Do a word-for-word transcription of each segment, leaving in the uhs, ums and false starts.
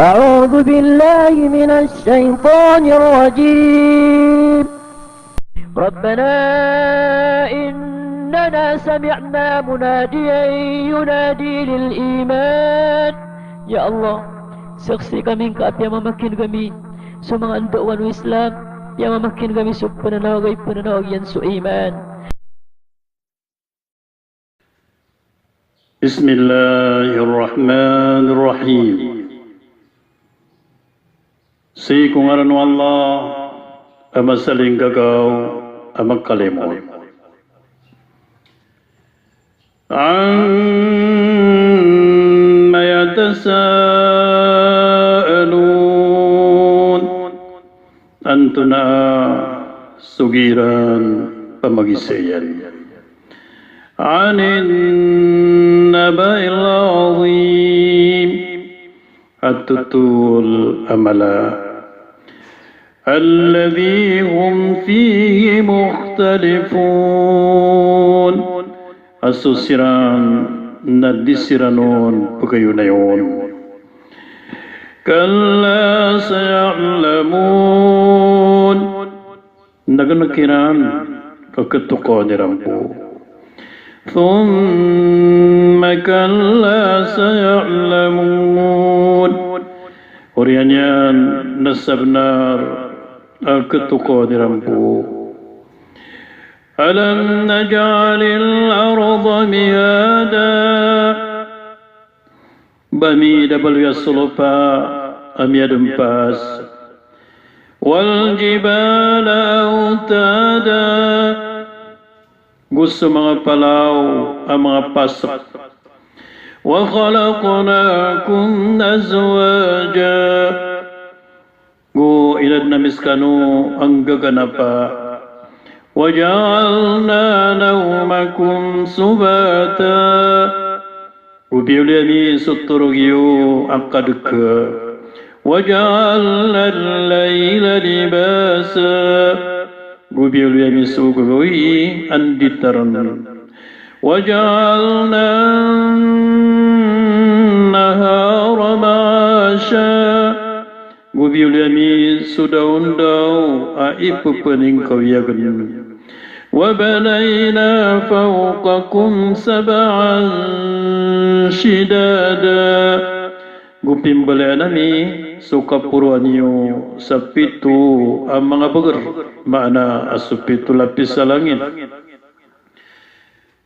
أعوذ بالله من الشيطان الرجيم. ربنا إننا سمعنا مناديا ينادي للإيمان. Ya Allah, saksi kami ngka a piyamamakin kami so manga ndao o Islam, piyamamakin kami so pananawag a ipananawag iyan so iman. Bismillahir Rahmanir Rahim. Sii ko ngaran o Allah a masalinggagaw a makalimod. Amma yatasaalun. Antonaa so giran pamagiza iyan? Anin naba'il azim. A totol a mala. Alladhi hum fihi mukhtalifun. A so siran na di siran on pagayonayon. Kalla saya'lamun. Na gana kiran ka ketokawan iran bo. Thumma kalla saya'lamun. Oriyan iyan na sabenar a ketokawan iran bo. Alam naj'alil arda mihada. Ba mi da baloy a so lopa a miyadempas. Wal jibala awtada. Go so manga palaw a manga pasek. Wa khalaqnakum azwaja. Go inaden ami sekano a nggaganapa. Wa ja'alna nawmakum subata. Go biyaloy ami so torog iyo a kadeka. Wa ja'alna al-layla libasa. Go biyaloy ami so gagawii a nditaren. Wa ja'alna an-nahara ma'asha. Go biyaloy ami so daondaw a ipepeningkawiyagen. Wa banayna fawqakum sab'an shidada. Go pimbaloyan ami so kaporoan iyo sa pito a manga beger, maana a so pito lapis a langit.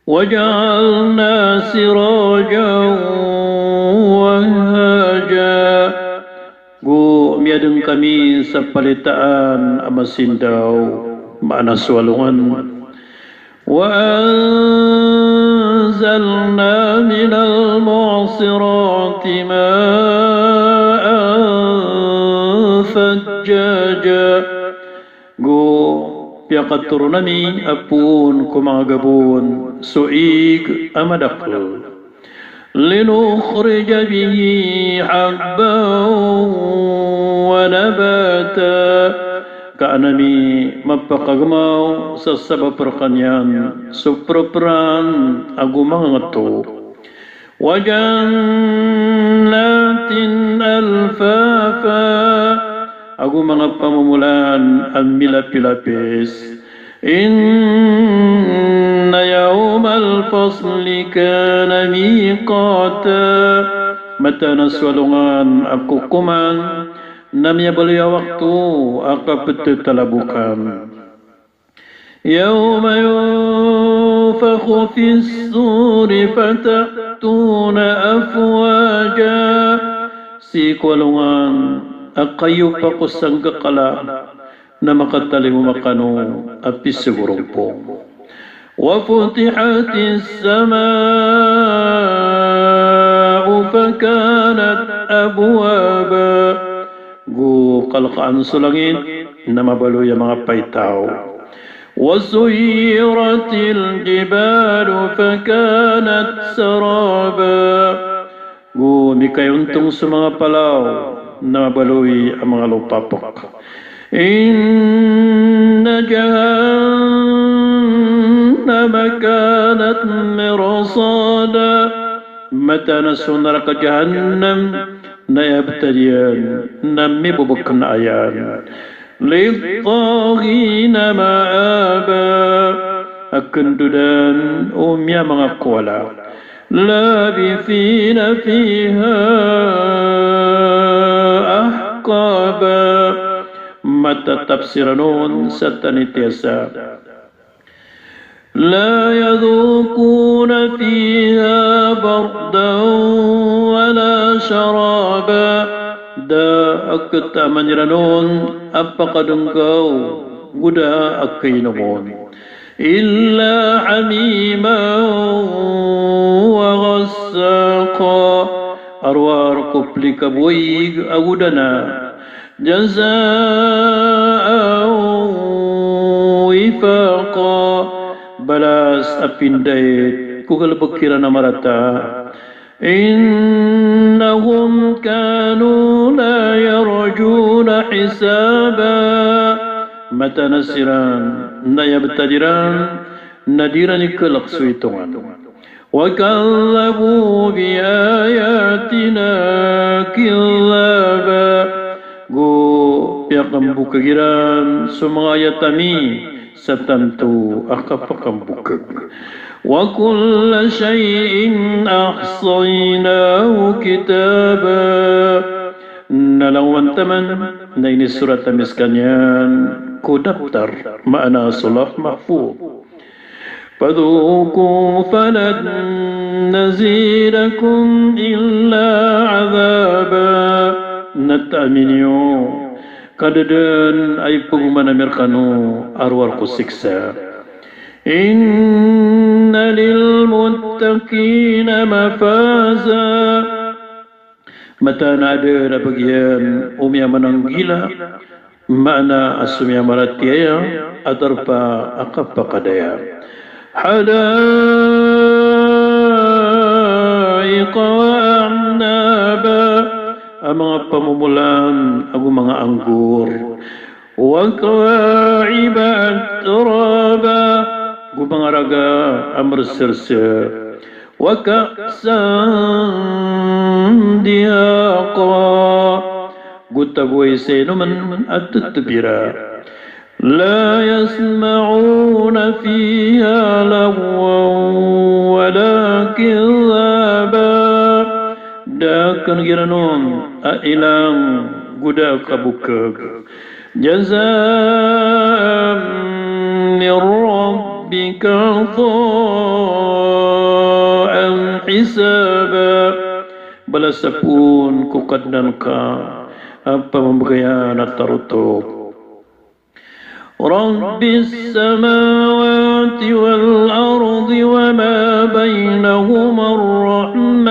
Wa ja'alna sirajan wahaja. Go miyaden kami sa palitaan a masindaw, maana so alongan. Wa anzalna minal mu'sirati ma'an thajjaja. Go piyakatoron ami a poon ko manga gabon so ig a madakel. Linukhrija bihi habban wa nabata. Ka an ami mapakagemaw sa sabap rekaniyan so pereperan ago manga ngeto. Wa jannatin alfafa. Ago manga pamomolan a milapilapis. Inna yawmal fasli kana miqata. Mataan a so alongan a kokoman na miyabaloy a wakto a kapetetalabokan. Yawma yunfakhu fis suri fata'tuna afwaja. Sii ko alongan a kayopa ko sanggakala na makatalingoma kano a pisagorompong. Wa futihatis sama'u fakanat abwaba. Go kalekaan so langit na mabaloy a manga paitaw. Wa suyyiratil jibalu fakanat saraba. Go mikayontong so manga palaw na mabaloy a manga lopapek. Inna jahannama kanat mirsada. Mataan a so naraka jahannam Na aya btad iyan na mibobok na ayan. Littaghina ma'aba. A kndodaan o miyamangakowala. Labithina fiha ahqaba. Matatapsiran on sa tanitiyasa. La yadhuquna fiha bardan wala sharaba. Da a kataman iran on a pakadnggaw, go da a kainom on. Illa hamiman wa ghassaqa. A rowar ko plikabowayg ago dana. Jazaan wifaqa. Balas a pindait ko galbk iran a marata. Innahum kanu la yarjuna hisaba. Mataan a siran na aya btad iran na di iran ikalk so itongan. Wa kadhdhabu bi ayatina kidhdhaba. Go piyakambokg iran so manga ayat ami sa tanto a kapakambokg. Wa kulla shay'in ahsaynahu kitaba. Na langowan taman na inisorat ami skaniyan ko daptar, maana so Lawh Mahfudh. Fadhuqu falan nazidakum illa adhaba. Na taami niyo, ka da dn a ipagoman ami rkano a rowar ko siksa. Inna lil muttaqina mafaza. Mataan a adn a bagian o miyamananggila, maana a so miyamaratiyaya a darpa a kapakadaya. Hadaiqa wa a'naba, a manga pamomolan ago manga anggur. Wa kawa'iba atraba, go manga raga a mrgsrgsr. Wa ka'san dihaqa, go tagoay sa inomn a ttbira. La yasma'una fiha laghwan wala kidhdhaba. Da a kn iran on a ilang go da a kabokg. Jazaan min rabbika ata'an hisaba. Balas a poon ko Kadnan ka a pamamagayan a tarotop. Rabbis samawati wal ardi wa ma baynahuma ar-Rahman.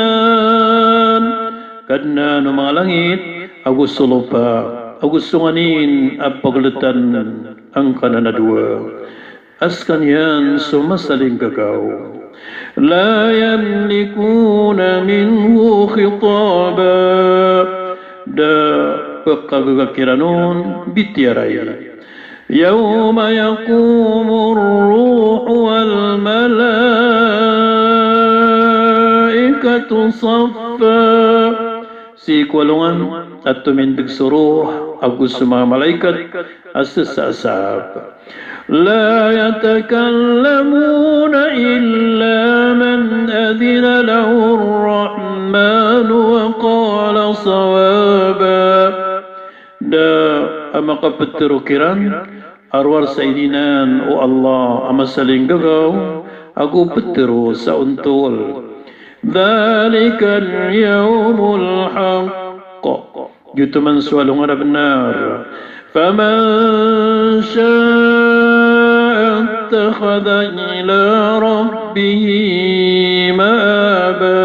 Kadnan o manga langit ago so lopa ago so nganin a pagltan angkanan a dowa. A skaniyan so masalinggagaw. La yamlikuna minhu khitaba. Da pkagaga kiran on bitiyarai. Yawma yaqumur ruhu wal malaikatu saffa. Sii ko alongan a tomindg so roh ago so manga malaikat a sasasap. La yatakallamuna illa man adhina lahu ar-Rahmanu wa qala sawaba. Da a makaptharo kiran a rowar sa iniinan o Allah a masalinggagaw ago ptharo sa ontol. Dhalikal yawmul haqq. Giyoto man so alongan a bnar. Faman sha'a ittakhadha ila rabbihi ma'aba.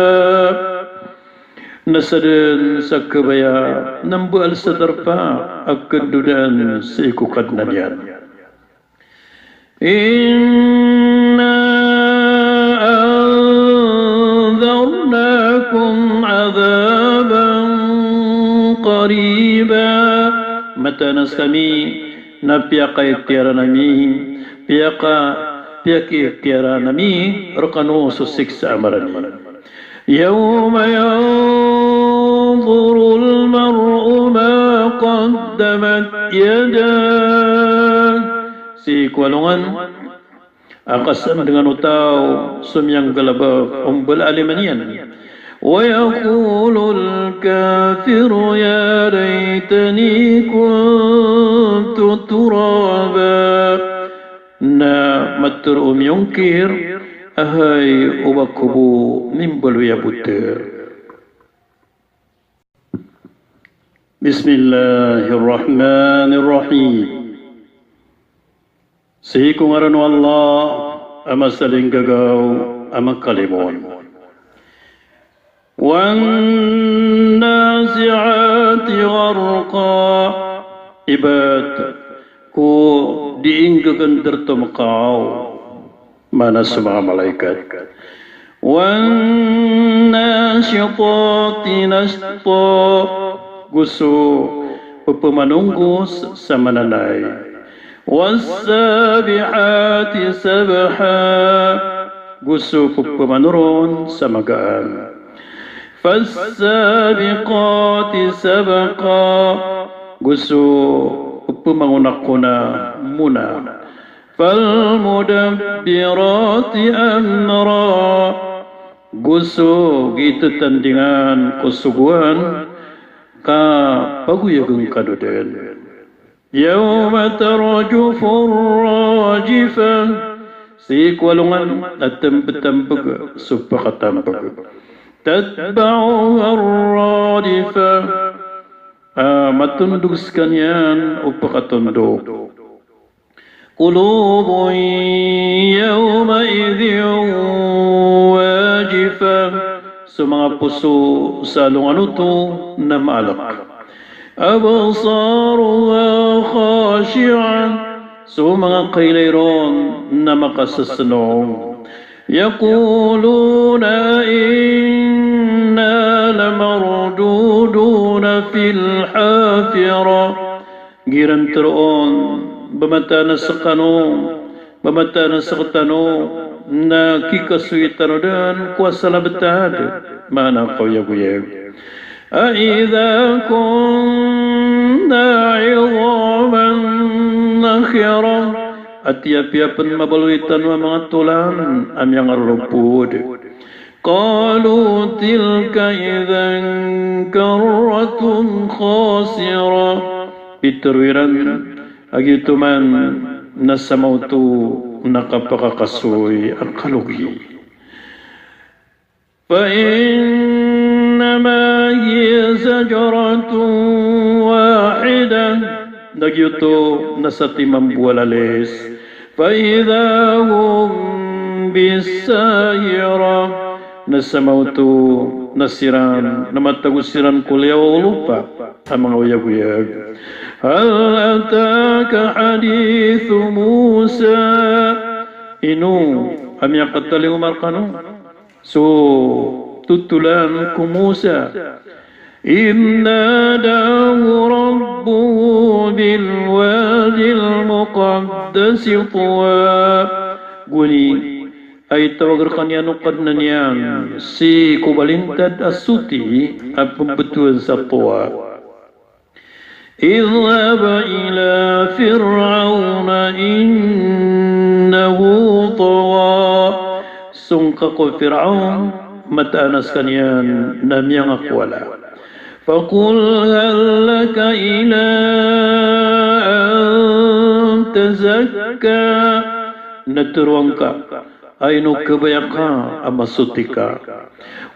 Na sadn sa kabaya na mbaal sa darpa a kndodaan sii ko Kadnan iyan. Inna anzarnakum adhaban qariba. Mataan a skami na piyakaitiyaran ami, piyaka, piyakiitiyaran ami rkano so siksa a marani. Yawma yanzuru Yanzurul mar'u ma qaddamat yadah. Sii ko alongan a kasandngan o taw so miyanggalbk o mbala a lima niyan. Wa yaqulul kafiru ya laytani kuntu turaba. Na matharo o miyongkir a hay o ba ako bo mimbaloy a botad. Bismillahir Rahmanir Rahim. Sii ko ngaran o Allah a masalinggagaw a makalimon. Wan nazi'ati gharqa. Ibt ko dii nggaga a ndarto makaw. Maana so manga malaikat. Wan nashitati nashta, go so pphamanonggos sa mananay. Was sabihati sabha, go so pphamanorong sa magaan. Fas sabiqati sabqa, go so pphamangonakona mona. Fal mudabbirati amra, go so gitatandingan ko sogoan ka pagoyagn ka doden. Yawma tarjufur rajifah, sii ko alongan a tambtambg so pakatambg. Tatba'uhar radifah, a matondog skaniyan o pakatondog. Qulubun yawma'idhin wajifah. So manga poso sa alongan oto na maalk. Absaruha khashi'ah. So manga kailay ron na makasasnong. Yaquluna inna lamarduduna fil hafirah. Giran tharoon, ba mataan a skano, ba mataan a sktano, na kikasoy tano dn ko asal a btad, maana kaoyagoyag. A idha kunna idhaman nakhirah, a tiyapiya pn mabaloy tano a manga tolan a miyangarlopod. Qalu tilka idhan karratun khasirah. Pitharo iran a giyoto man na samaoto na kapakakasoy a kalogi. Fa innama hiya zajratun wahidah. Na giyoto na satiman bo a lalis. Fa idha hum bis-sahirah. Na samaoto na siran na matago siran ko liyawaw o lopa a manga oyagoyag. Hal ataka hadithu Musa. Ino a miyakatalingoma rkano so totolan ko Musa. Idh nadahu rabbuhu bil wadil muqaddasi tuwa. Gowani a itawag rkaniyan o Kadnan iyan sii ko balintad a soti a pmbtowan sa Tuwa. Idhhab ila Fir'awna innahu tagha. Song ka ko Fir'awn, mataan a skaniyan na miyangakowala. Faqul hal laka ila an tazakka. Na tharoa ngka a ino kabaya ka a masoti ka.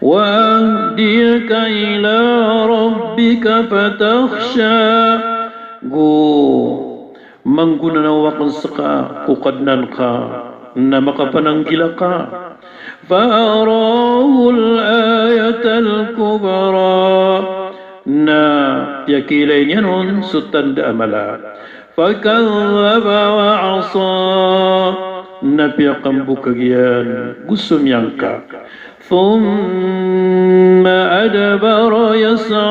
Wa ahdiyaka ila rabbika fatakhsha. Go manggonanaw akn ska ko Kadnan ka na makapananggila ka. Fa arahul ayatal kubra. Na piyakiilay niyan on so tanda a mala. Fakadhaba wa asa. Na piyakambokag iyan go so miyangka. Thumma adbara yas'a.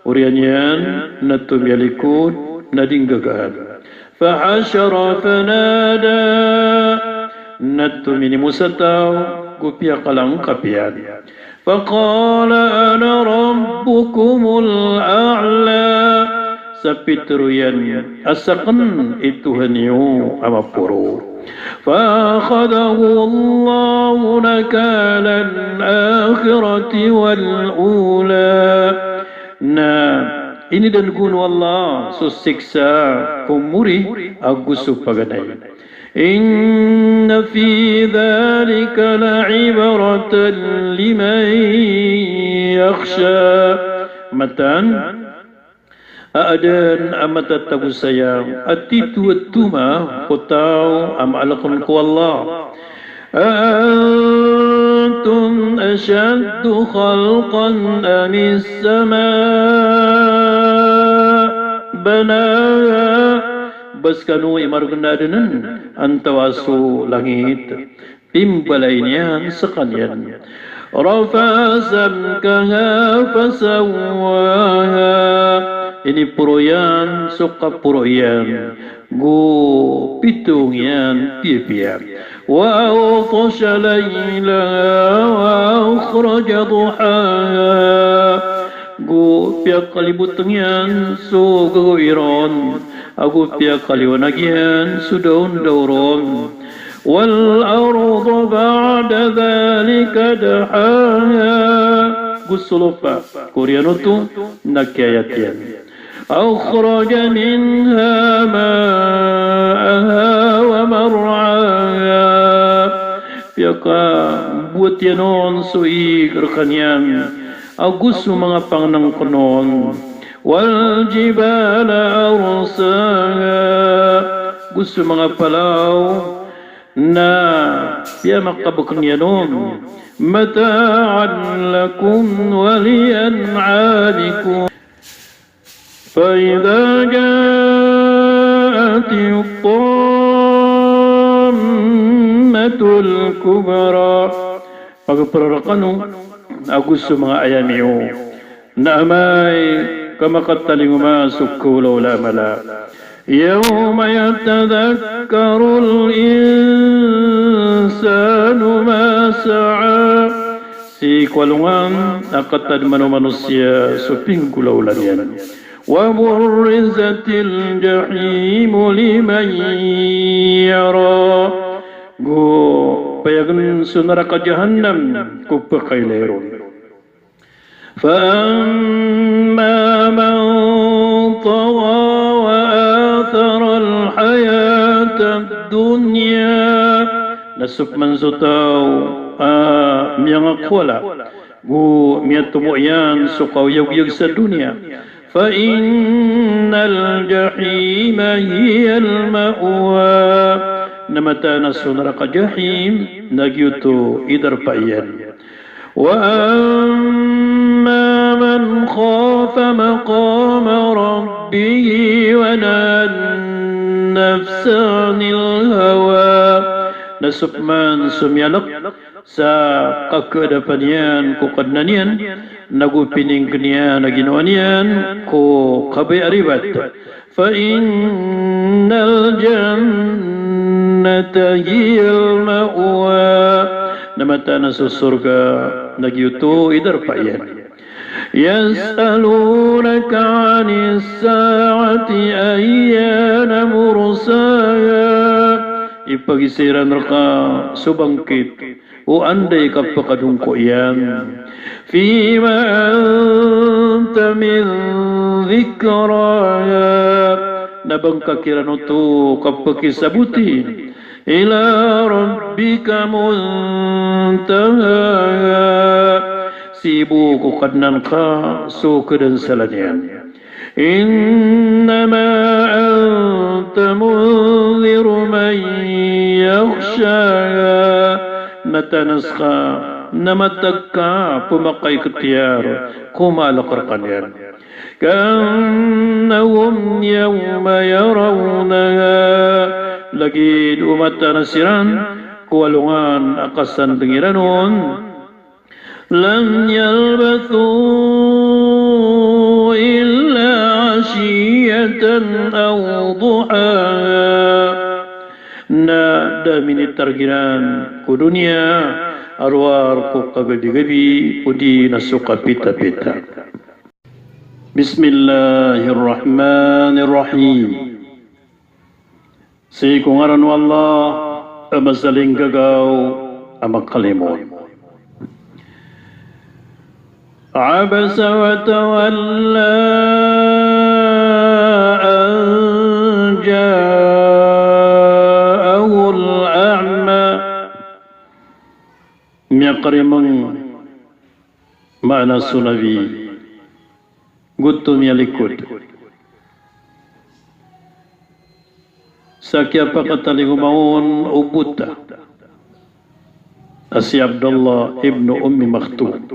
Oriyan iyan na tomiyalikod na di nggagaan. Fahashara fanada. Na tominimo sa taw go piyakalangkap iyan. فقال أنا ربكم الأعلى. Sa pitharo iyan a sakn i Tohan iyo a maporo. فأخذه الله نكال الآخرة والأولى. Na inidan gon o Allah so siksa ko mori ago so paganay. إن في ذلك لعبرة لمن يخشى. Mataan a adn a matatago saya a titho a toma ko taw a maalkn ko Allah. أأنتم أشد خلقا أم السماء بناها. Ba skano i margn a adn antawaa so langit, pimbalay niyan skaniyan. رفع سمكها فسواها. Iniporo iyan so kaporo iyan, go pithong iyan piyapiya. وأغطش ليلها وأخرج ضحاها. Go piyakalibotng iyan so gagawii ron, ago piyakaliwanag iyan so daondaw ron. والأرض بعد ذلك دحاها. Go so lopa ko oriyan oto na kiyayat iyan. أخرج منها ماءها ومرعاها. Piyakabowat iyan on so ig rkaniyan ago so manga pangnngkn on. والجبال أرساها. Go so manga palaw na piyamakabkn iyan on. متاعا لكم ولأنعامكم. فإذا جاءت الطامة الكبرى. Pagpr rkano ago so manga ayam iyo na amay ka makatalingoma so kawlawla a mala. يوم يتذكر الإنسان ما سعى. Sii ko alongan a katadman o manosiya so pinggolawla niyan. وبرزت الجحيم لمن يرى. Go payagn so naraka Jahannam ko pkailay ron. فأما من طغى وآثر الحياة الدنيا. Na so pman so taw a miyangakowala go miyatomo iyan so kaoyagoyag sa doniya. فإن الجحيم هي المأوى. Na mataan a so naraka Jahim na giyoto i darpa iyan. وأما من خاف مقام ربه ونهى النفس عن الهوى. Na so pman so miyalk sa kakadapan iyan ko Kadnan iyan, nago piningkn iyan a ginawa niyan ko kabaya a ribat. فإن الجنة هي المأوى. Na mataan a so sorga na giyoto i darpa iyan. يسألونك عن الساعة أيان مرساها. Ipagiza iran rka so bangkit o anda i kapakadongko iyan. فيم أنت من ذكراها. Na ba ngka kiran oto kapakisaboti. إلى ربك منتهاها. Sii bo ko Kadnan ka so kadansala niyan. إنما أنت منذر من يخشاها. Mataan a ska na matag ka pmakaikhtiyar ko maalk rkaniyan. كأنهم يوم يرونها. Lagid o mataan a siran ko alongan a kasandng iran on. لم يلبثوا إلا عشية أو ضحاها. Na da minitarg iran ko doniya a rowar ko kababigabi odi na so kapitapita. Bismillahir Rahmanir Rahim. Sii ko ngaran o Allah a masalinggagaw a makalimon. Abasa wa tawalla an ja'ahul a'ma. Miyakarimeng, maana so Nabi, goto miyalikod sa kiyapakatalingoma on o bota a si Abdullah ibn Ummi Maktum.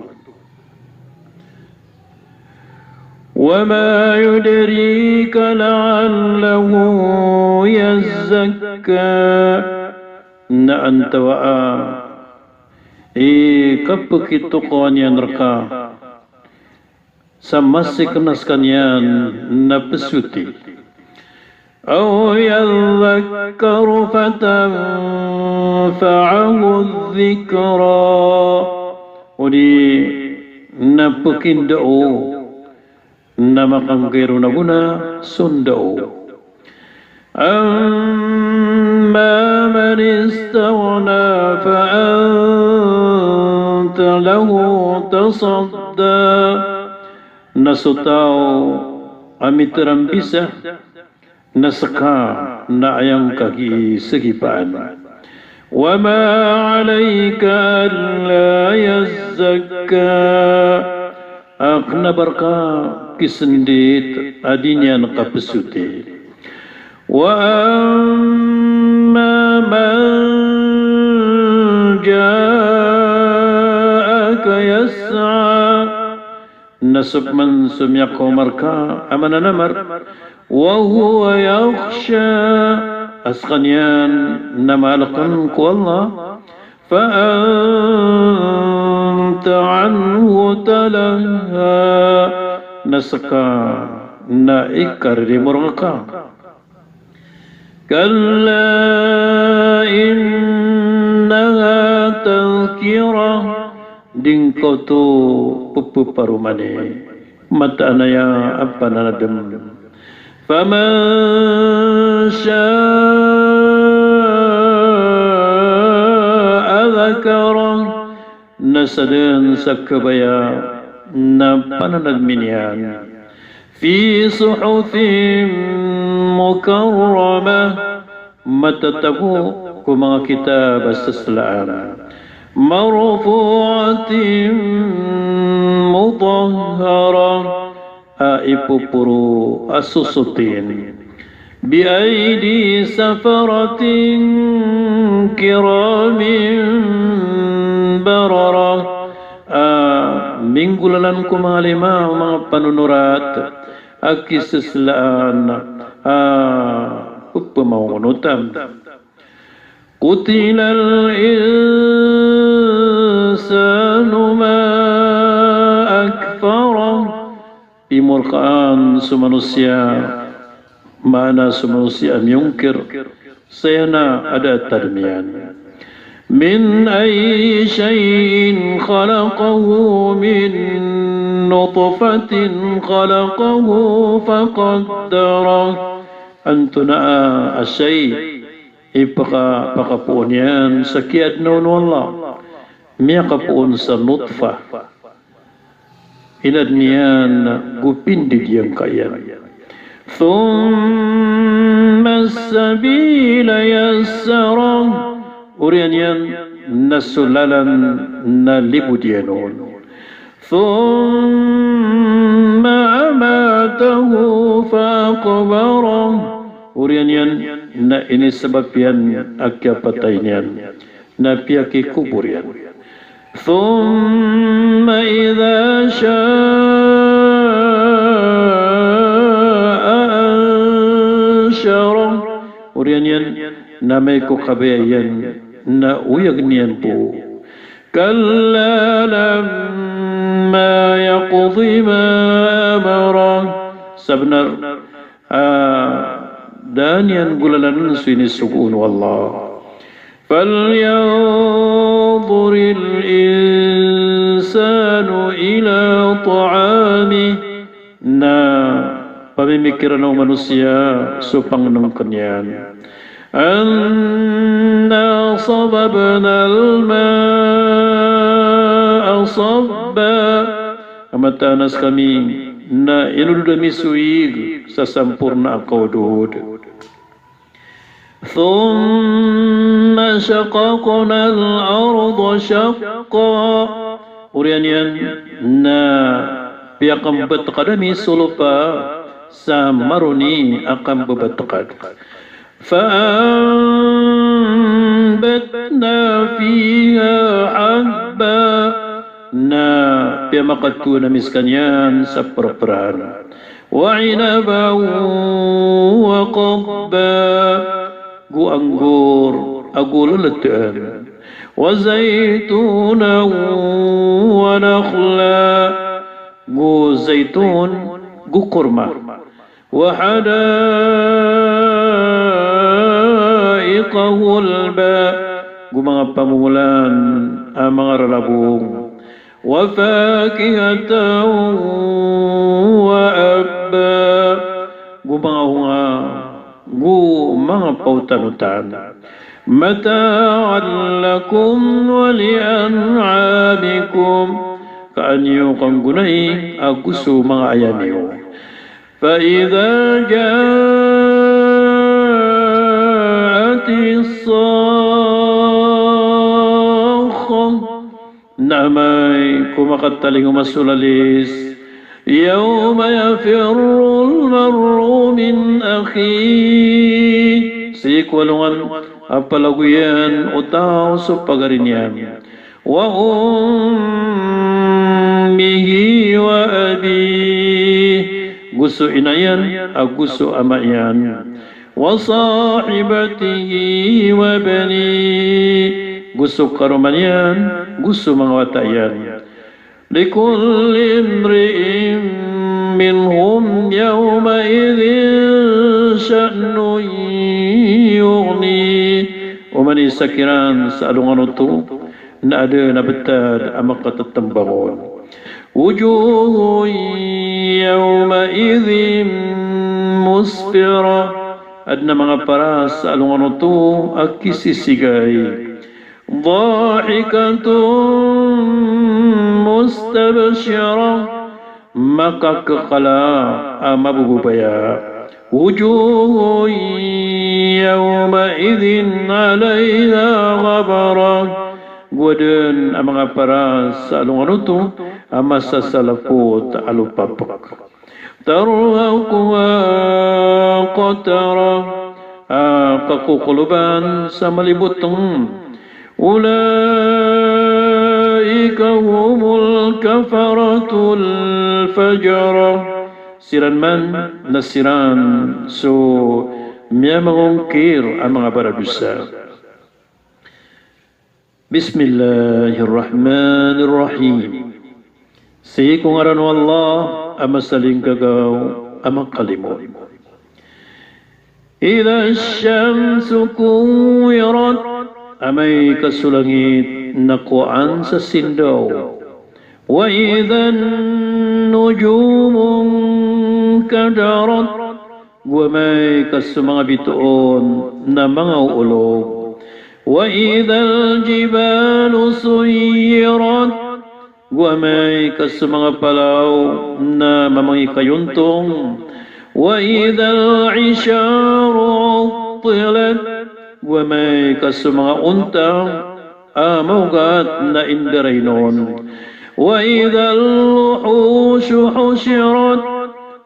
Wa ma yudrika la'allahu yazzakka. Na antawaa i kapekitokawan iyan reka sa masekenas kaniyan na pesoti. Aw yadhakkaru fatanfa'ahu dhikra. Odi na pekindao na makanggairo na gona so ndao. Amma man istaghna fa anta lahu tasadda. Na so taw a mitarambisa na seka na aya ngka kii segipaan. Wa ma alayka alla yazzakka. A kena ba reka kisendit a di niyan kapesoti. Wa amma man ja'aka yas'a. Na so pman so miyakaoma reka a mananamar, wa huwa yakhsha, a sekaniyan na maaleken ko Allah, fa anta anhu talaha, na seka na ikaririmo rengka. Kalla innaha tadhkirah. Di ngka oto pepeparomani. Mataan aya a pananadem. Faman sha'a dzakarah. Na sa den sa kabaya na pananadem iyan. Fi suhufin mukarramah. Matatago ko manga kitab a seselaan. Marfu'atin mutahharah. A ipoporo a sosotin. Bi aidi safaratin kiramin bararah. A minggolalan ko manga lima o manga panonorat a kiseselaan a pepemaongonotan. Qutilal insanu ma akfarah. Pimorkaan so manosiya, maana so manosiya a miyongkir, sa aya na a da a tadem iyan. Min ayyi shay'in khalaqahu, min nutfatin khalaqahu faqaddarah. Antonaa a shay i paka-, pakapoon iyan sa kiyaadna on o Allah. Miyakapoon sa nutfah. Inadn iyan go pindidiyangka iyan. Thumma as-sabila yassarah. Oriyan iyan na so lalan na libod iyan on. Thumma amatahu fa aqbarah. Oriyan iyan na inisabap iyan a kiyapatay niyan na piyakikobor iyan. Thumma idha sha'a ansharah. Oriyan iyan na amay ko kabaya iyan na oyagn iyan bo. Kalla lamma yaqdi ma amarah. Sabenar a da niyan golalan so inisogo on o Allah. Falyanzur yanzuril insanu ila ta'amih. Na pamimikiran o manosiya so pangnngkn iyan. Anna sababnal ma'a sabba. A mataan a skami na inodod ami so ig sa samporna a kaodod. Thumma shaqaqnal arda shaqqa. Oriyan iyan na piyakambtqad ami so lopa sa maroni a kambtqad. Fa anbatna fiha habba. Na piyamakatowan ami skaniyan sa prpran. Wa 'inaban wa qadhba, go anggur ago lltn. Wa zaytunan wa nakhla, go zaytun, go korma. Wa hadaiqa ghulba, go manga pamomolan a manga rarabong. Wa fakihatan wa abba, go manga onga, go manga paotan-otan. Mata'an lakum wa li an'amikum, ka an iyo kanggonai ago so manga aya niyo. Fa idha ja'atis sakhkhah, na amay ko makatalingoma so lalis, yawma yafirrul mar'u min akhih, sii ko alongan a palagoyan o taw so pagari niyan. Wa ummihi wa abih, go so ina iyan ago so ama iyan. Wa sahibatihi wa banih, go so karoma niyan, go so manga wata iyan. Likulli imri'in minhum yawma idhin sha'nun yughnih. Oman i sakiran sa alongan oto na adn a btad a makatitmbang on. Wujuhun yawma idhin musfirah. Adn a manga paras sa alongan oto a kisisigay. Dahikatun mustabshirah. Makakakala a mabobobaya. Wujuhun yawma idhin 'alayha ghabarah. Go adn a manga paras sa alongan oto a masasalapot a lopapk. Tarhaquha qatarah. A kakokoloban sa malibotng. Ulaika humul kafaratul fajarah. Siran man na siran so miyamangongkir a manga baradosa. Bismillahir Rahmanir Rahim. Sii ko ngaran o Allah a masalinggagaw a makalimod. Idha ash-shamsu kuwirat, amay ka so langit na kowaan sa sindaw. Wa idhan nujumu nkadarat, go amay ka so manga bitoon na manga oolog. Wa idhal jibalu suyirat, go amay ka so manga palaw na mamangikayontong. Wa idhal isharu uttilat, go amay ka so manga onta a maogat na indarainon. Wa idhal wuhushu hushirat,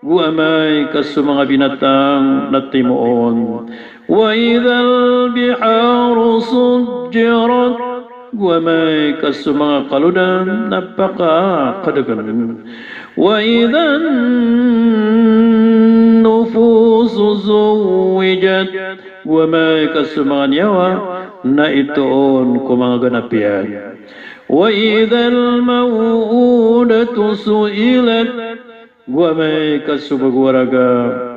go amay ka so manga binatang na timoon. Wa idhal biharu sujjirat, go amay ka so manga kalodan na pakakadgn. Wa idhan nufusu zuwwijat, go amay ka so manga niyawa na itoon ko manga ganap iyan. Wa idhal maw'udatu su'ilat, go amay ka so bago a raga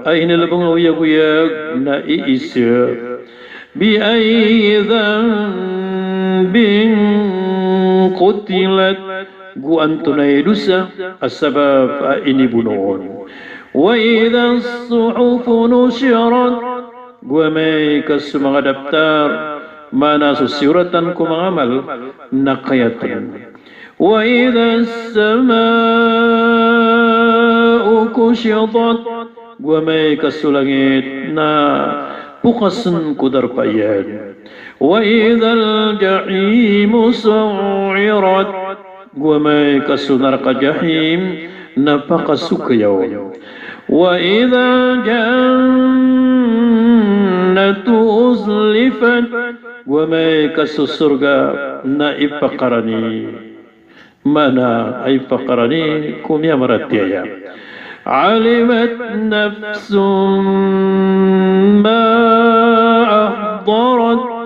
a inilbng a oyagoyag na iisa. Bi ayyi dhanbin dhanbin qutilat, go antonaa i dosa a sabap a inibono on. Wa idhas suhufu nushirat, go amay ka so manga daptar, maana so siyoratan ko manga amal, na kayatn. Wa idhas sama'u kushitat, go amay ka so langit na pokasn ko darpa iyan. Wa idhal jahimu su'irat, go amay ka so naraka Jahim na pakasokayaw. Wa idhal jannatu uzlifat, go amay ka so sorga na ipakarani. Maana a ipakarani ko miyamaratiyaya. Alimat nafsun ma ahdarat,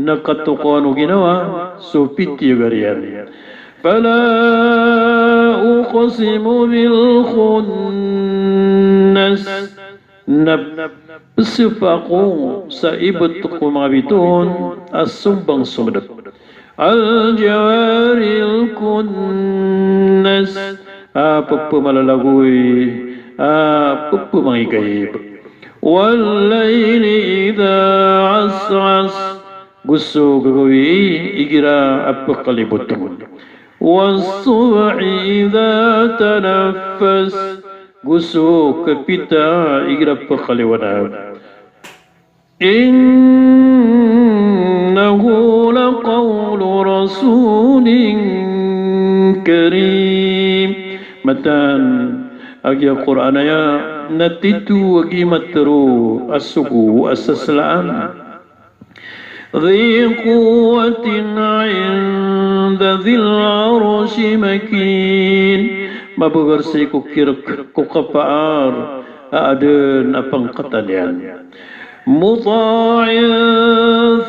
na katokawan o ginawa so pitiyagar iyan. Fala uqsimu bil khunnas, na pzapa ako sa ibt ko manga bitoon a sombang somdp. Al jawaril kunnas, a ppmalalagoy, a ppmangigaib. Wal layli idha as'as, go so gagawii igira a pkalibotn. Was subhi idha tanaffas, go so kapita igira pkaliwanag. Innahu laqawlu rasulin karim. Mataan a giya Qur'an aya na tito a giya matharo a sogo a saslaan. Dhi quwwatin 'inda dhil 'arshi makin. Mababar sii ko kirk ko kapaar a adn a pangkatan iyan. Muta'in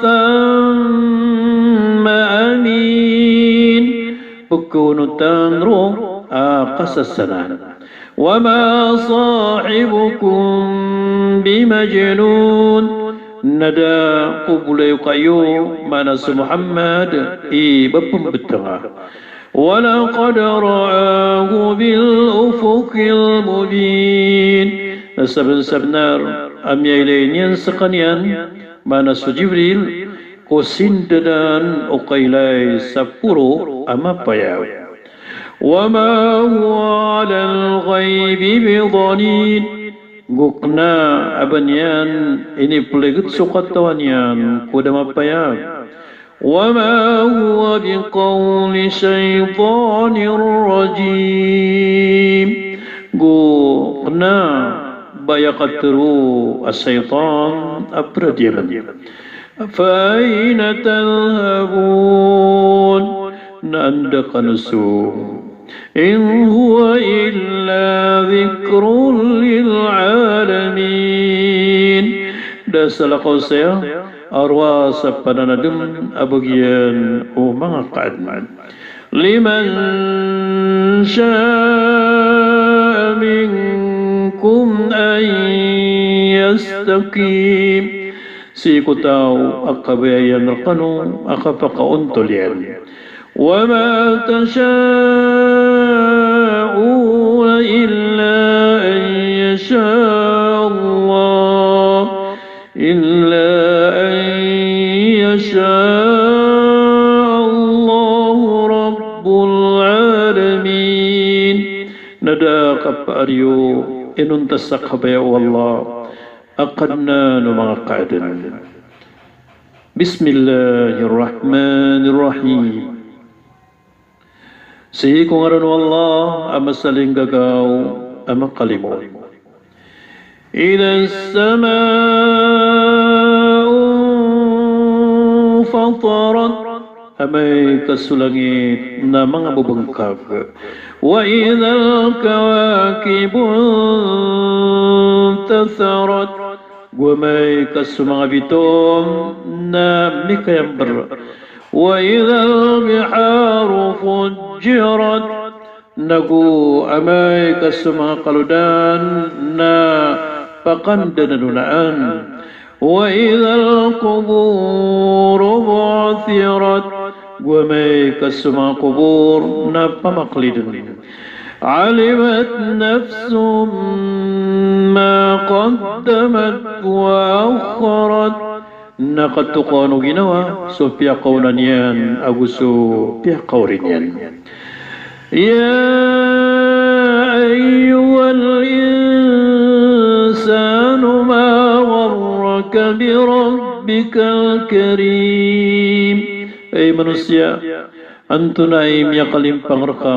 thamma amin. Pkhaonotan roo a kasasanaan. Wa ma sahibukum bimajnun. Na da ko bolayoka iyo, maana so Muhammad, i ba pmbtnga. Wa laqad ra'ahu bil ufuqil mubin. Na sabnsabnar a miyailay niyan skaniyan, maana so Jibril, ko sindadan o kailay sa poro a mapayag. Wa ma huwa 'alal ghaibi bidhanin. Go kna a ba niyan iniplgd so katawan iyan ko da mapayag. Wa ma huwa biqawli shaytanir rajim. Go kna ba aya katharo a shaytan a pradiyaman. Fa ayna tadhhabun. Na anda kano so In huwa illa dhikrun lil alamin. Da salakaw saya a rowar sa pananadm a bagian o manga kaadn. Liman sha'a minkum an yastaqim. Sii ko taw a kabaya iyan rkano a kapakaontol iyan. Wa ma tasha'una illa an yasha Allah, illa an yasha Allahu rabbul alamin. Na da kapaar iyo inonta sa kabaya o Allah a Kadnan o manga kaadn. Bismillahir Rahmanir Rahim. Sii ko ngaran o Allah a masalinggagaw a makalimoon. Idhas sama'u fatarat. Amay ka so langit na manga bbngkag. Wa idhal kawakibu intatharat. Go amay ka so manga bitoon na mikayamber. Wa idhal biharu fujjirat. Na go amay ka so manga kalodan na pakandanadonaan. Wa idhal quburu bu'thirat. Go amay ka so manga kobor na pamakliden. Alimat nafsun ma qaddamat wa akhkharat. Na katokawan o ginawa so piyakaona niyan ago so piyakaori niyan. Ya ayyuhal insanu ma gharraka bi rabbikal karim. Ay manosiya, antonaa i miyakalimpang reka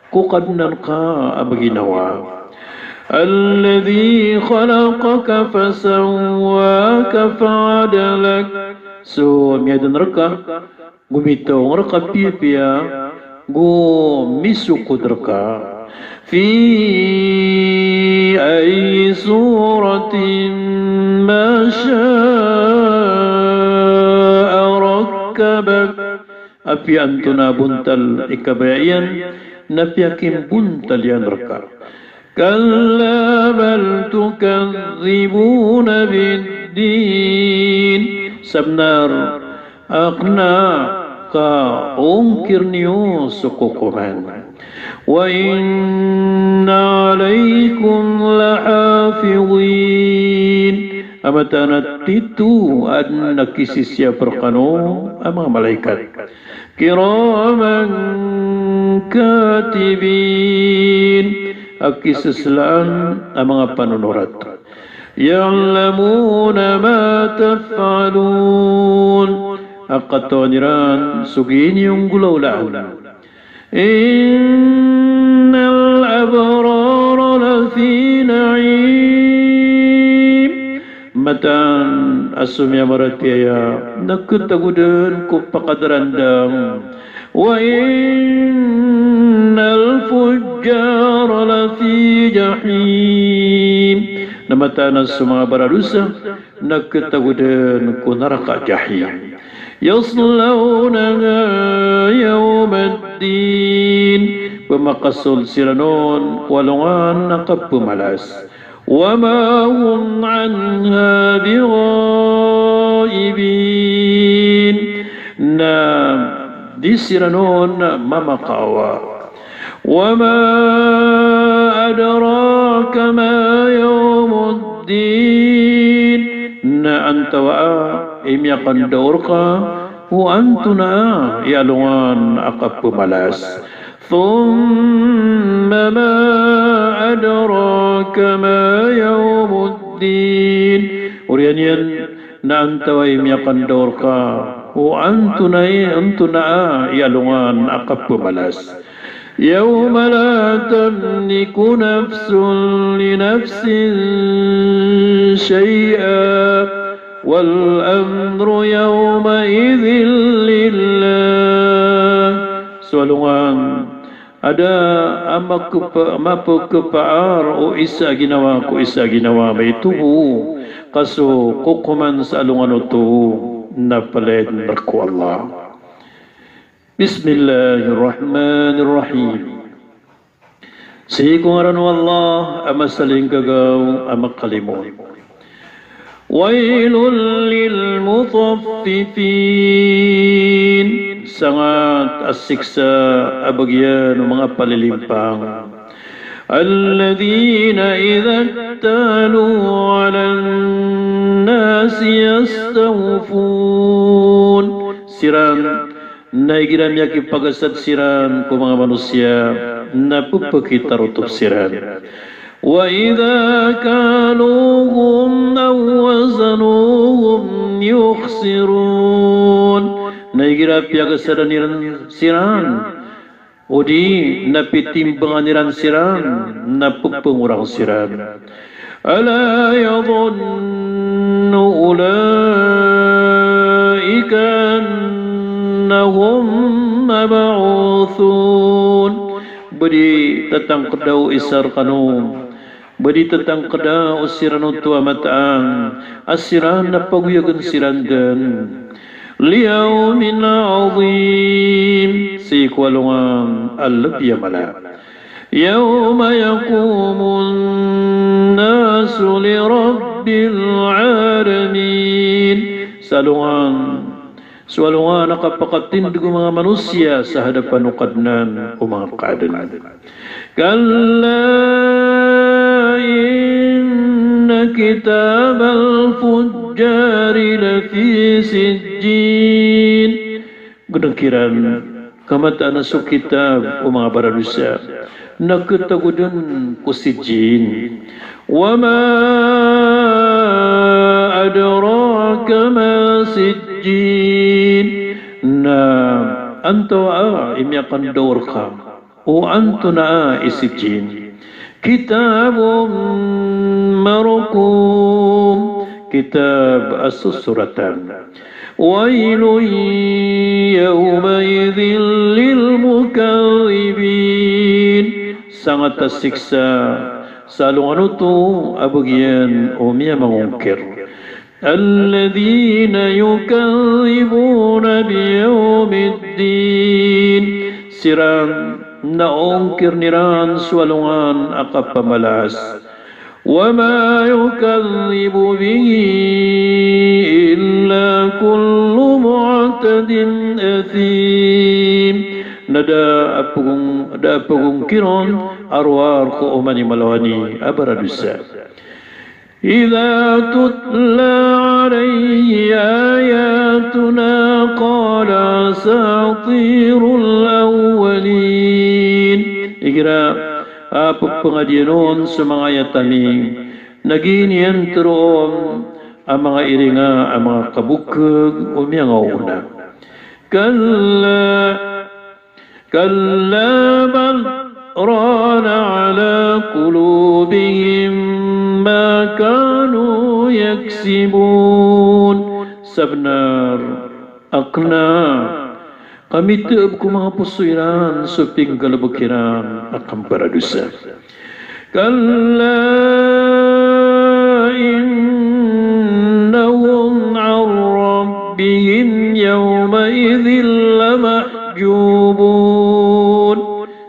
ko Kadnan ka a ba ginawa. Alladhi khalaqaka fasawwaka fa'adalak. So miyaden reka, go mitaong reka piyapiya, go misokod reka. Fi ayyi suratin ma sha'a rakkabak. Apiya antonaa bontal i kabaya iyan, na piyakimbontal iyan reka. Kalla bal tukadzibuna biddin. Sabenar a kena ka ongkir niyo so kokoman. Wa inna alaykum lahafidhin. A mataan a tito aden a kisisiyap rekano a manga malaikat. Kiraman katibin. A kiseselaan a manga panonorat. Ya'lamuna ma taf'alun. A katawan iran so gii niyo nggolawlaan. Innal abrara lafi na'im. Mataan a so miyamaratiyaya na ketagoden ko pakadarandang. Wa innal fujjara lafi jahim. Na mataan a so manga baradosa na ketagoden ko naraka Jahim. Yaslawnaha yawmaddin. Pemakasold siran on ko alongan a kapemalas. Wa ma hum anha bighaibin. Na di siran on mamakawa. Wa ma adraka ma yawmuddin. Na antawaa i miyakandao reka o antonaa i alongan a kapemalas. Thumma ma adraka ma yawmuddin. Oriyan iyan na antawaa i miyakandao reka o antonaa, antonaa i alongan a kapemalas. Yawma la tamliku nafsun li nafsin shay'a wal amru yawma idhin lillah. So alongan a da a makepa-, mapekepaar o isa a ginawa ko isa a ginawa, maito bo ka so kokoman sa alongan oto na palaya den rek o Allah. Bismillahir Rahmanir Rahim. Sii ko ngaran o Allah a masalingkagaw a makalimo. Wailul lil mutaffifin. Sangat a siksa a bagian o manga palilimpang. Alladhina idha iktalu 'alan nasi yastawfun. Siran na igira miyakipagasad siran ko manga manosiya na pepekitarotop siran. Wa idha kaluhum aw wazanuhum yukhsirun. Na igira piyagasadan iran siran, odi na pitimbangan iran siran, na pepengorang siran. Ala yadhunnu ulaika annahum mab'uthun. Ba di tatangkeda o isa rekano, ba di tatangkeda o siran oto a mataan a siran na pagoyagen siran den. Li yawmin 'azim. Sii ko alongan a lebi a mala. Yawma yaqumun nasu li rabbil 'alamin. Sa alongan so alongan a kapakatindg o manga manosiya sa hadapan o Kadnan o manga kaadn. Kalla inna kitabal fujjari lafi sijjin. Gnk iran ka mataan a so kitab o manga baradosa na ktago dn ko Sijjin. Wa ma adraka ma sijjin. Na antonaa i miyakandaor ka o antonaa i Sijjin? Kitabun marqum, kitab a sosoratan. Wailun yawmaidhin lil mukaththibin. Sangat a siksa sa alongan oto a bagian o miyamangongkir. Alladhina yukadhdhibuna biyawmiddin. Siran na ongkirn iran so alongan a kapamalaas. Wa ma yukadhdhibu bihi illa kullu mu'tadin athim. Na da a pagong-, da a pagongkir on a rowar ko oman i malawani a baradosa. Idha tutla alayhi ayatuna qala asatirul awwalin. Igira a pphangadian on so manga ayat ami, na giya niyan tharoon a manga iringa a manga kabokeg o miyangaoona. Kalla Kalla bal rana ala qulubihim ma kanu yaksibun. Sabnar a kna a miteb ko manga poso iran so pinggalebek iran a kambaradosa. Kalla innahum an rabbihim yawmaidhin lamahjubun.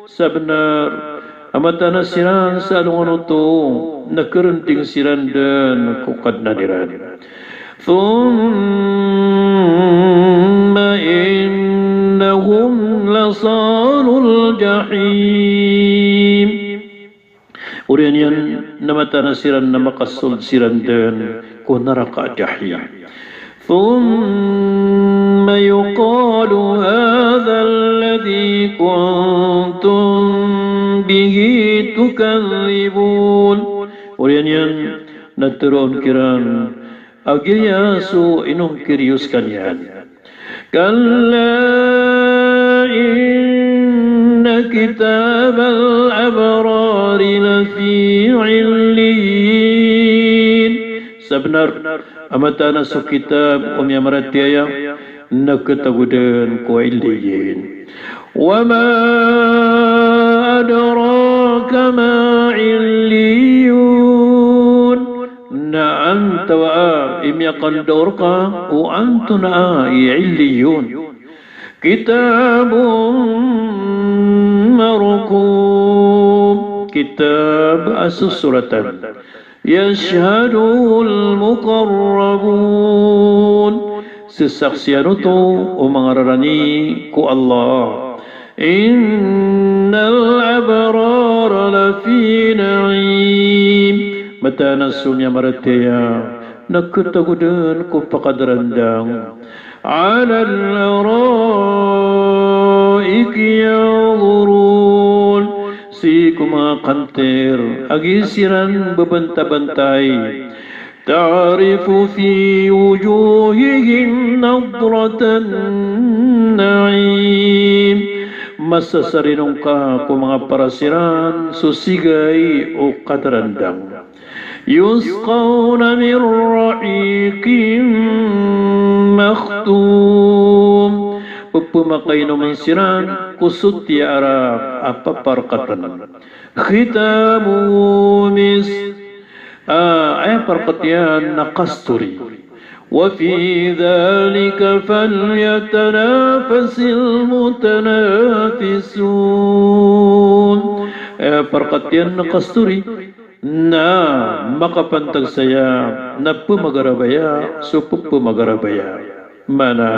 Sabnar a mataan a siran sa alongan oto na kerending siran den ko Kadnan iran. Thumma innahum lasalul jahim. Oriyan iyan na mataan a siran na makasold siran den ko naraka Jahim. Thumma yuqalu hadha alladhi kuntum bihi tukadhdhibun. Oriyan iyan na tharoon kiran a giya so inongkir iyo skaniyan. Kalla inna kitabal abrari lafi illiyin. Sabnar a mataan a so kitab o miyamaratiyaya na katago den ko illiyin. Wa ma adraka ma illiyun. Na antawaa i miyakandaor ka o antonaa i illiyun? Kitabun marqum. Kitab a sosoratan. Yashhaduhul muqarrabun. Sesaksian oto o manga rarani ko Allah. Innal abrara lafi na'im. Mataan a so miyamaratiyaya na katago den ko pakadarandang. Alal ara'iki yanzurun. Sii ko manga kanter a gii siran babantabantay. Ta'rifu fi wujuhihim nadratan na'im. Masasarinong ka ko manga paras iran so sigay o kadarandang. Yusqawna min rahiqin makhtum. Pphmakainomen siran ko sotiya a arak a paparkatan. Khitamuhu misk. Ah, aya parkat iyan na kasturi. Wa fi dhalika falyatanafasil mutanafisun. Aya parkat iyan na kasturi na makapantag saya na pmagarabaya so pphmagarabaya. Maana,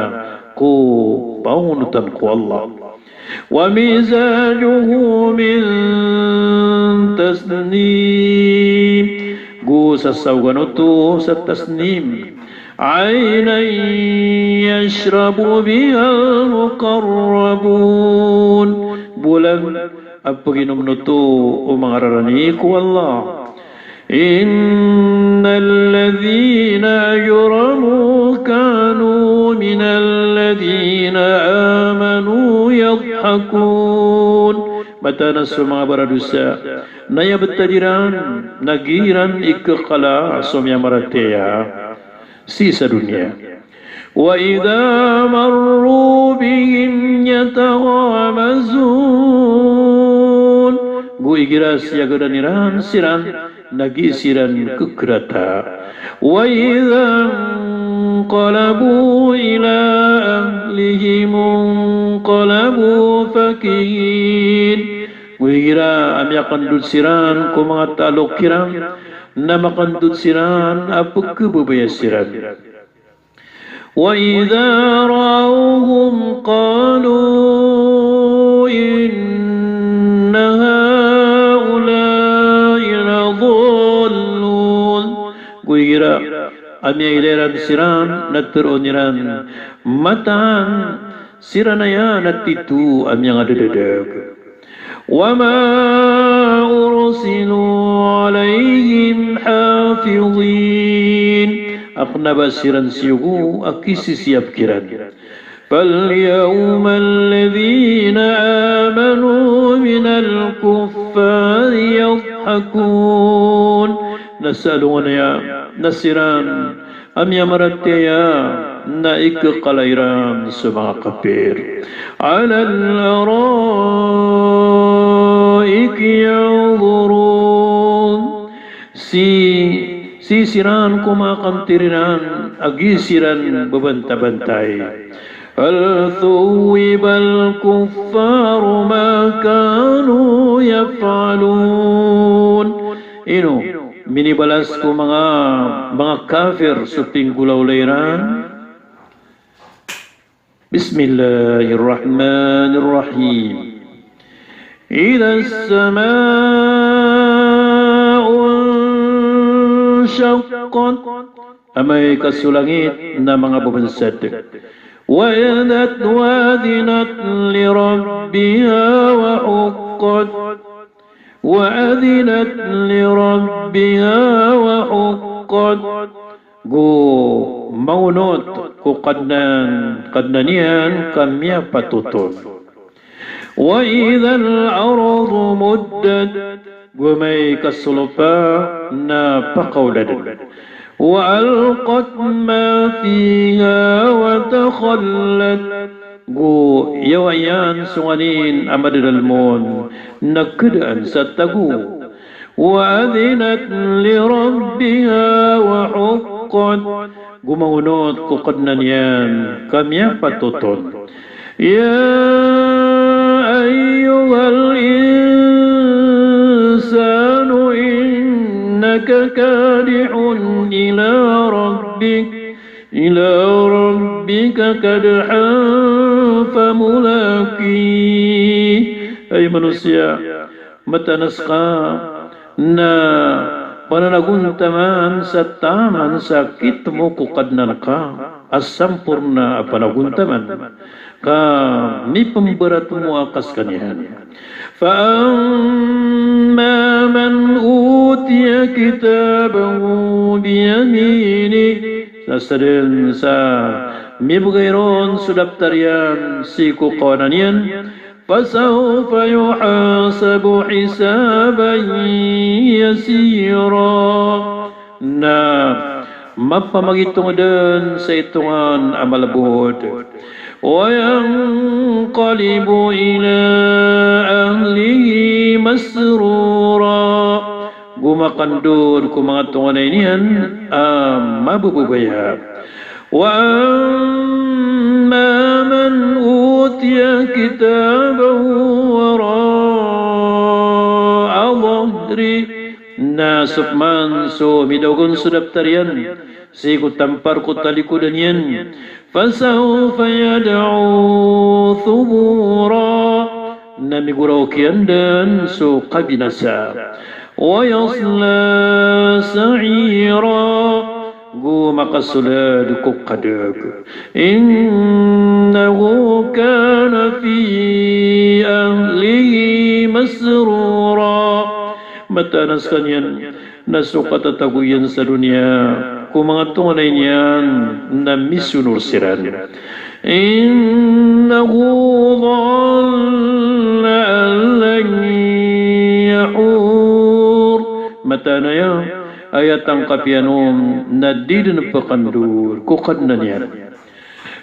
ko pangonotan ko Allah. Wa mizajuhu min tasnim. Go sasaogan oto sa tasnim. Aynan yashrabu bihal muqarrabun. Bolan a paginomn oto o manga rarani ko Allah. Innal ladhina ajramu kanu minal ladhina amanu yadhhakun. Mataan a so manga baradosa na aya btad iran na giiran ikakala so miyamaratiyaya sii sa doniya. Wa idha marru bihim yataghamazun. Go igira siyagadan iran siran na gii siran kkrata. Wa idha inqalabu ila ahlihim inqalabu fakihin. Go igira a miyakandod siran ko manga talok iran na makandod siran a pkhababaya siran. Wa idha ra'awhum qalu inna ha'ula'i ladallun. Go igira a miyailay iran siran na tharoon iran, mataan siran aya na tito a miyangadadadag. Wa ma ursilu alayhim hafidhin. A kna ba siran siyogo a kisisiyap kiran. Fal yawma alladhina amanu minal kuffari yadhhakun. Na sa alongan aya na siran a miyamaratiyaya na ikakala iran so manga kapir. Alal ara'iki yanzurun. Sii, sii siran ko manga kantir iran a gii siran babantabantay. Hal thuwwibal kuffaru ma kanu yaf'alun. Ino minibalas ko manga, manga kafir so pinggolawla iran? Bismillahir Rahmanir Rahim. Idhas sama'u inshaqqat. Amay ka so langit na manga babansad. Wa idhat, wa adhinat li rabbiha wa huqqat. Wa adhinat li rabbiha wa huqqat. Go mangonot ko Kadnan, Kadnan iyan ka miyapatoton. Wa idhal ardu muddat. Go amay ka so lopa na pakaoladan. Wa alqat ma fiha wa takhallat. Go iyawa iyan so nganin a madadalm on na khadaan sa tago. Wa adhinat li rabbiha wa huqqat. Go mangonot ko Kadnan iyan ka miyapatoton. Ya ayyuhal insanu innaka kadihun ila rabbik, ila rabbika kadhan famulaqih. Hay manosiya, mataan a ska na pananagontaman sa taman sa kitmo ko Kadnan ka a samporna a panagontaman ka mipmbaratmo a ka skaniyan. Fa amma man utiya kitabahu biyaminih. Na sadn sa mibgay ron so daptar iyan sii ko kawanan iyan, fasawfa yuhasabu hisaban yasira. Na mapamagitong dn sa itongan a malbod. Wa yanqalibu ila ahlihi masrura. Go makandod ko manga tonganay niyan a mababaya. Wa amma man utiya kitabahu wara'a dhahrih. Na so pman so midaog on so daptar iyan sii ko tampar ko talikodan iyan, fasawfa yad'u thubura, na migoraok iyan dn so kabinasa. Wa yasla sa'ira, go makasold ko kadag. Innahu kana fi ahlihi masrura. Mataan a skaniyan na so katatago iyan sa doniya ko manga tonganay niyan na misonor siran. Innahu dhanna an lan yahur. Mataan aya, aya tangkap iyan on na di dn pkandod ko Kadnan iyan.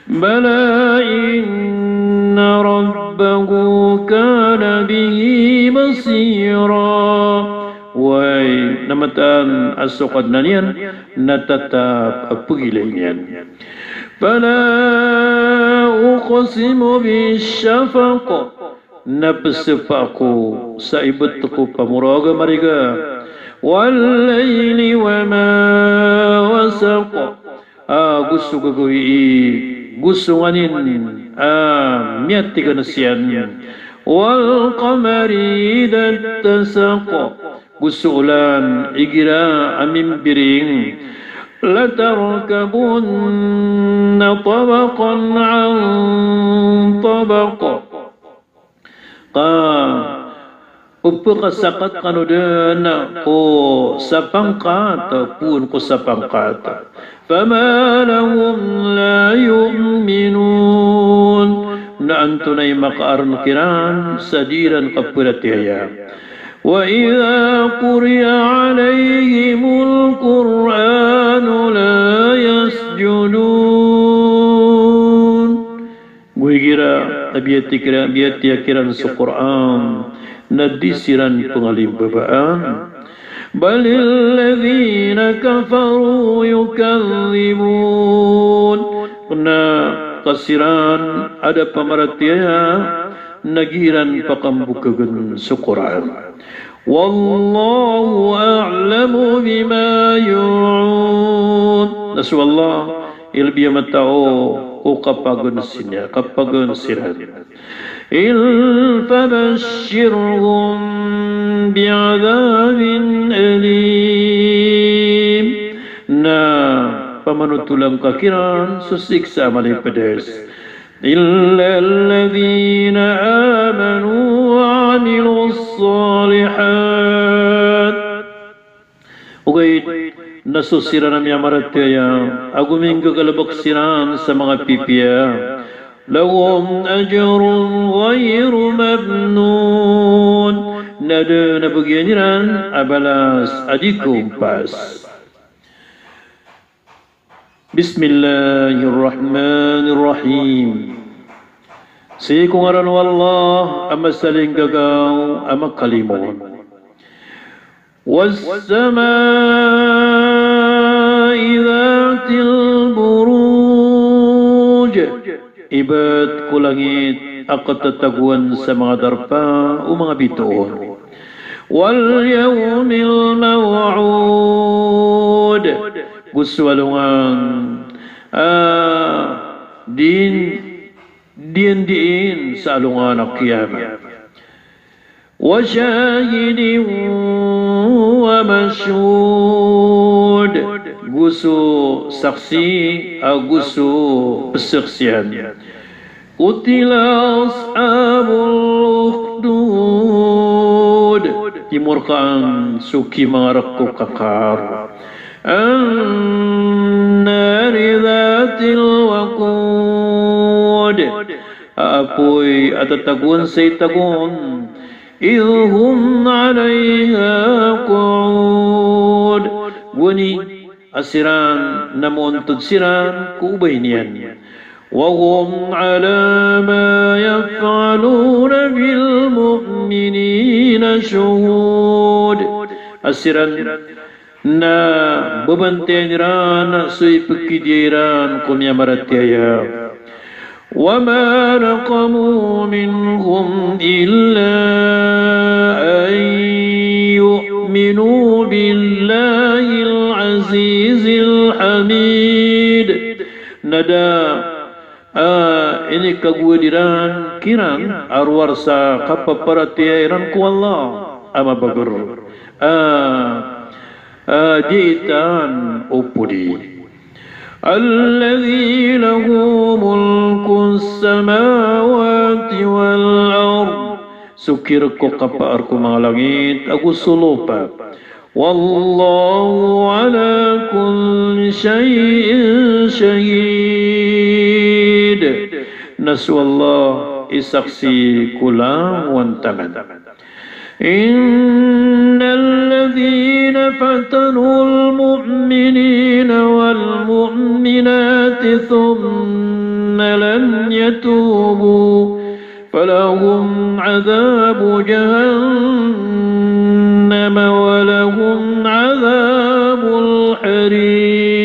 Bala inna rabbahu kana bihi basira. Way, na mataan a so Kadnan iyan na tatap a pagilay niyan. Fala uqsimu bish-shafaq. Na pzapa ako sa ibt ko pamorog a mariga. Wal layli wa ma wasaq. A, go so gagawii, go so nganin a miyatigansiyan. Wal qamari idha ttasaq. Go so olan igira a mimbiring. Latarkabunna tabaqan an tabaq. Ka pphakasakat kano dn ko sapangkat, poon ko sapangkat. Fama lahum la yu'minun. Na antonaa i makaarn kiran sa di iran kapharatiyaya. Wa idha quri'a alayhimul Qur'anu la yasjudun. Go igira a biyati kira, biyatiya kiran so Qur'an, na di siran pngalimbabaan. Balil ladhina kafaru yukadhdhibun. Na ka siran a da pamaratiyaya, na giiran pakambokagn so Qur'an. Wallahu a'lamu bima yu'un. Na so Allah i lbi a matao ko kapagn siran, kapagn siran. Il fabashshirhum bi'adhabin alim. Na pamanotola ngka kiran so siksa a mala i pds. Illa alladhina amanu wa amilus salihat. Ogaid na so siran a miyamaratiyaya ago minggagalbk siran sa manga pipiya, lahum ajrun ghayru mamnun. Na adn a bagian iran a balas a di kaompas. Bismillahir Rahmanir Rahim. Sii ko ngaran o Allah a masalinggagaw a makalimoon. Was sama'i dhatil buruj. Ibt ko langit a katatagoan sa manga darpa o manga bitoon. Wal yawmil maw'ud. Go so alongan a dii, dii, dii sa alongan a qiyamah. Wa shahidin wa mashhud. Go so saksi ago so pzaksian. Qutila ashabul ukhdud. Kimorkaan so kimangarek ko kakar. Annari dhatil waqud. A apoy a tatagoan sa itago on. Idh hum alayha qu'ud. Gowani a siran na moontod siran ko obay niyan. Wa hum ala ma yaf'aluna bil mu'minina shuhud. A siran na babantayan iran so ipkhidiya iran ko miyamaratiyaya. Wa ma naqamu minhum illa an yu'minu Aminu billahil azizil hamid. Na da, ah, inikagowad iran kiran a rowar sa kapaparatiyaya iran ko Allah a mabager. Ah, ah, di itan opodi. Alladhi lahu mulkus samawati wal ard. So kirek ko kapaar ko manga langit ago so lopa. Wallahu ala kulli shay'in shahid. Na so Allah i saksi ko langowan taman. Innal ladhina fatanul mu'minina wal mu'minati thumma lam yatubu falahum adhabu jahannam wa lahum adhabul hariq.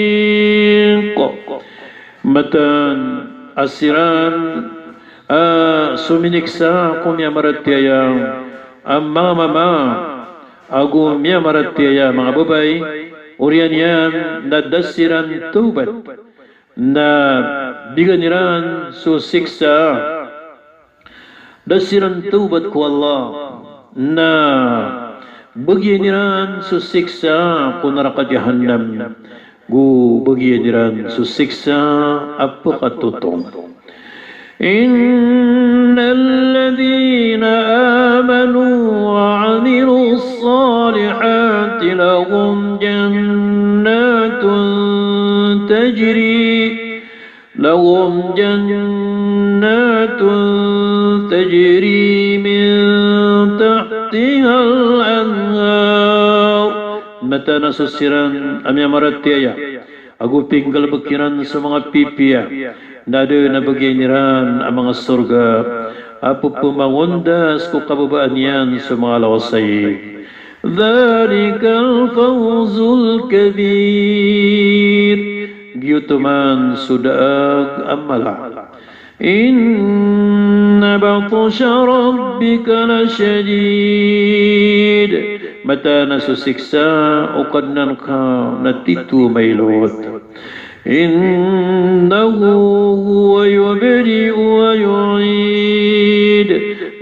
Mataan a siran, ah, sominiksa ko miyamaratiyaya a manga mama ago miyamaratiyaya a manga babay, oriyan iyan na da siran tawbat, na bigan iran so siksa. Da siran tawbat ko Allah, na bagian iran so siksa ko naraka Jahannam, go bagian iran so siksa a pekatotong. Innal ladhina amanu wa amilus salihati lahum jannatun tajri Lahum jannatun tajri min tahtihal anhar. Mataan a so siran a miyamaratiyaya ago pinggalebek iran so manga pipiya, na da a bagian iran a manga sorga a pepemangondas ko kababaan iyan so manga lawasayg. Dhalikal fawzul kabir. Giyoto man so daag a mala. Inna batsha rabbika lashadid. Mataan a so siksa o Kadnan ka na tito a mailot. Innahu huwa yubdi'u wa yu'id.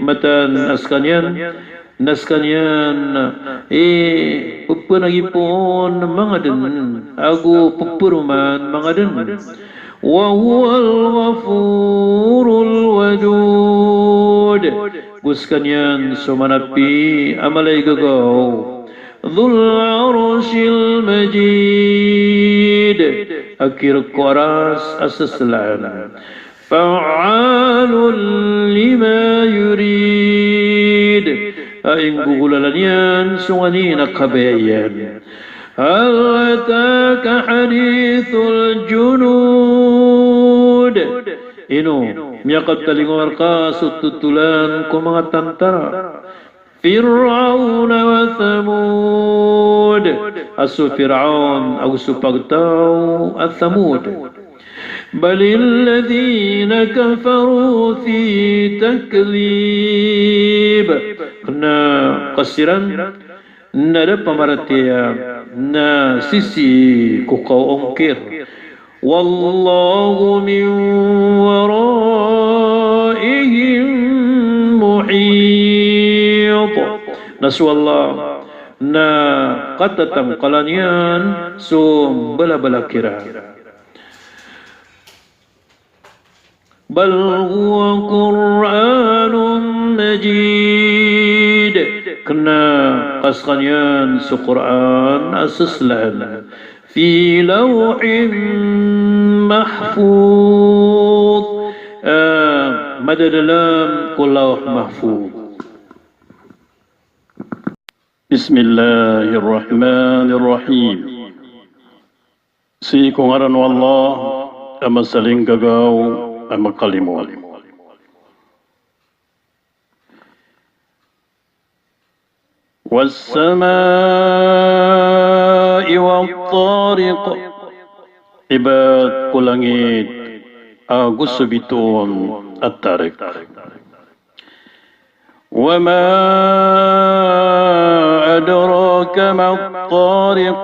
Mataan a sekaniyan na sekaniyan i pepenagipoon mangaden ago peperoman mangaden. Wa huwal ghafurul wadud. Go sekaniyan so manapi a mala i gagaw. Dhul arshil majid. A kirek ko aras a seselaan. Fa'alun lima yurid. A inggogolalan iyan so nganin a kabaya iyan. Hal ataka hadithul junud. Ino, miyakatalingoma rka so totolan ko manga tantara. Fir'auna wa Thamud. A so Fir'aun ago so pagtaw a Thamud. Balil ladhina kafaru fi takdhib. Kena ka siran na da pamaratiyaya na sisii ko kaongkir. Wallahu min waraihim muhit. Na so Allah na katatangkalan iyan so mbalabalak iran. Bal huwa Qur'anun Majid. Kena ka sekaniyan so Qur'an a seselaan. Fi lawhin mahfuz. Eh, madadalam ko Lawh Mahfuz. Bismillahirrahmanirrahim. Sii ko ngaran o Allah a masalinggagaw a makalimo. Wassama'i wattariq. Ibat ko langit ago so bitoon a Tariq. Wama adraka mat-tariq.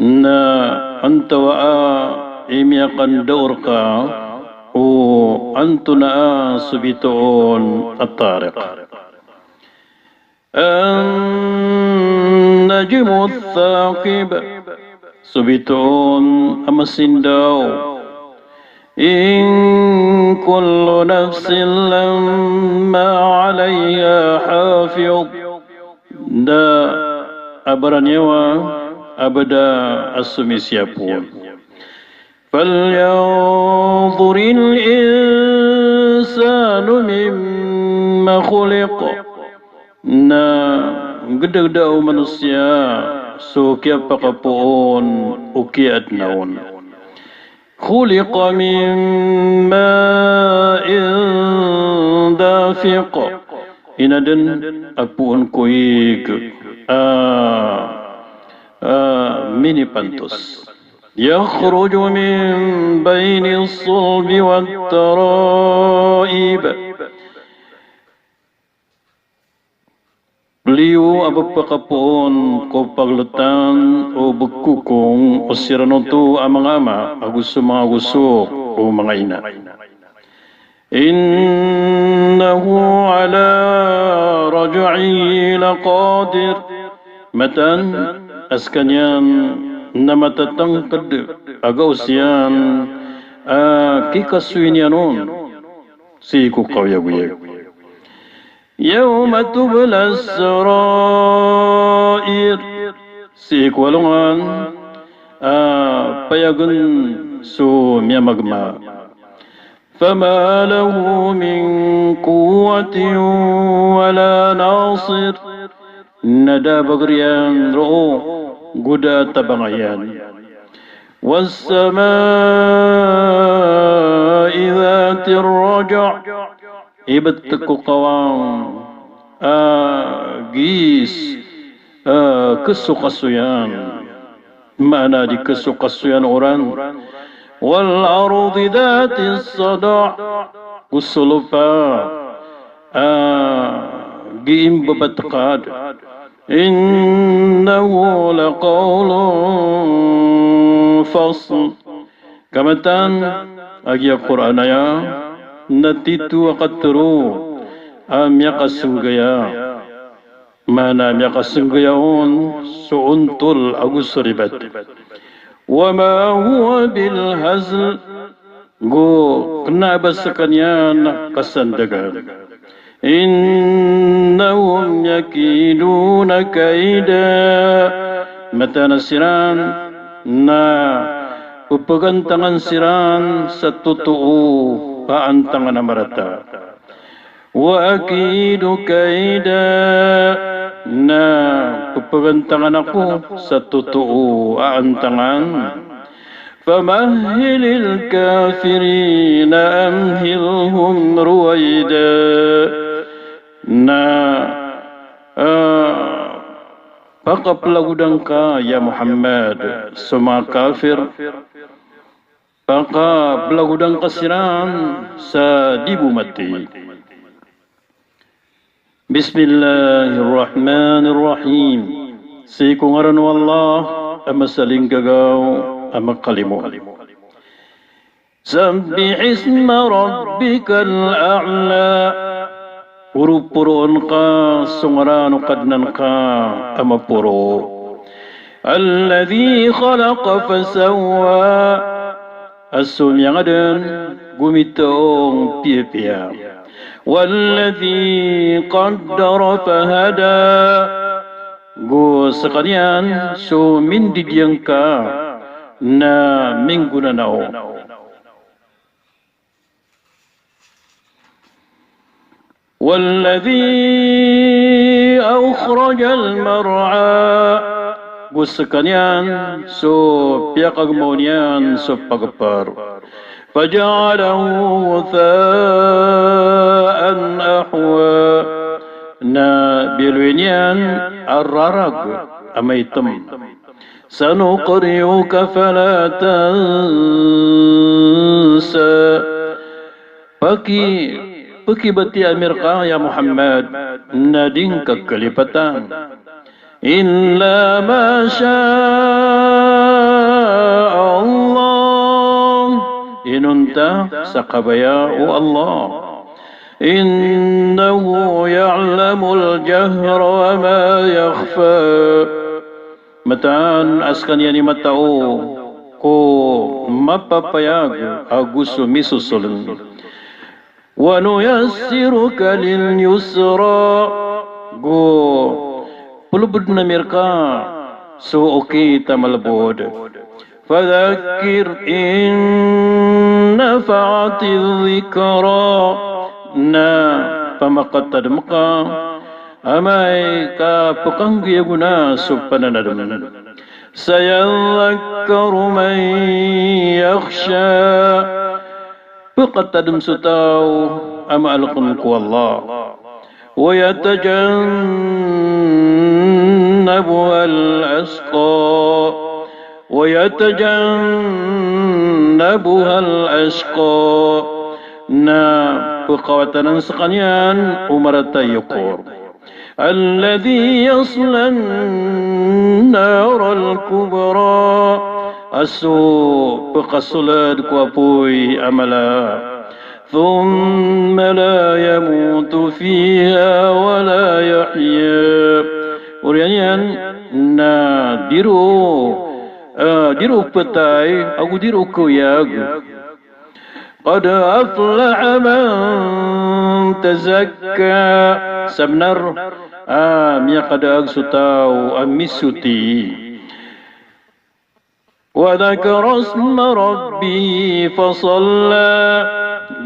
Na antaa i miyakandaor ka o antonaa so bitoon a Tariq. An-najmu ath-thaqib. So bitoon a masindaw. In kullu nafsin lamma alayha hafidh. Da a baraniyawa a bada a somisiyap on. Falyanzuril insanu mimma khuliq. Na gdagda o manosiya so kiyapakapoon o kiyaadna on. Khuliqa min ma'in dafiq. Ina dn a poon ko ig a, a minipantos. Yakhruju min bayni as-sulbi wat-tara'ib. Liyo a ba pakapoon ko pagletan o bkokong o siran oto a manga ama ago so manga gosok o manga ina. Innahu ala raj'ihi laqadir. Mataan a skaniyan na matatangkd a gaos iyan a kikasoy niyan on sii ko kaoyagoyag. Yawma tubla as-sarair. Sii ko alongan a payagn so miyamagma. Fama lahu min quwwatin wala nasir. Na da a bagr iyan roo go da a tabanga iyan. Was-sama'i dhatir raj'. Ibt ko kawang a giis a ksokasoyan. Maana di ksokasoyan oran. Wal ardi dhatis sad'a. Go so lopa a giimbabatkad. Innahu laqawlun fasl. Ka mataan a giya Qur'an aya na tito a katharo a miyakasnggaya. Maana miyakasnggaya on so ontol ago so ribat. Wa ma huwa bil hazl. Go kna a ba skaniyan a kasandagan. Innahum yakiduna kayda. Mataan a siran na pphagantangan siran sa totoo a antangan a marata. Wa akidu kayda, na pphagantangan ako sa totoo a antangan. Famahhilil kafirina amhilhum ruwayda. Na, ah, pakaplagodan ka, ya Muhammad, so manga kafir. Pakaplagodan ka siran sa di bo mati. Bismillahir Rahmanir Rahim. Sii ko ngaran o Allah a masalinggagaw a makalimo. Sabbih isma rabbikal a'la. Poroporoon ka so ngaran o Kadnan ka a maporo. Alladhi khalaqa fasawwa. A so miyangaden go mitaong piyapiya. Walladhi qaddara fahada. Go skaniyan so mindidiyangka na minggonanao. Walladhi akhrajal mar'a. Go skaniyan so piyakagmaw niyan so pagpr. Faja'alahu ghutha'an ahwa. Na biyaloy niyan a rarag a maitm. Sanuqri'uka fala tansa. Paki, pakibatiya ami rka, ya Muhammad, na di ngka kalipatan. إلا ما شاء الله. Inonta sa kabaya o Allah. إنه يعلم الجهر وما يخفى. Mataan a skaniyan i matao ko mapapayag ago so misosoln. ونيسرك لليسرى. Go plbdn ami rka so okit a malbod. فذكر إن نفعت الذكرى. Na pamakatadm ka amay ka pkanggiyagonan so pananadm. سيذكر من يخشى. Pkatadm so taw a maalkn ko Allah. ويتجنبها الأشقى. ويتجنبها الأشقى. Na pkawatanan skaniyan o marata a iyokor. الذي يصلى النار الكبرى. A so pkasold ko apoy a mala. ثم لا يموت فيها ولا يحيا. Oriyan iyan na di ro, eh, di ro ptay ago di ro kaoyag. قد أفلح من تزكى. Sabnar a miyakadaag so taw a misoti. وذكر اسم ربه فصلى.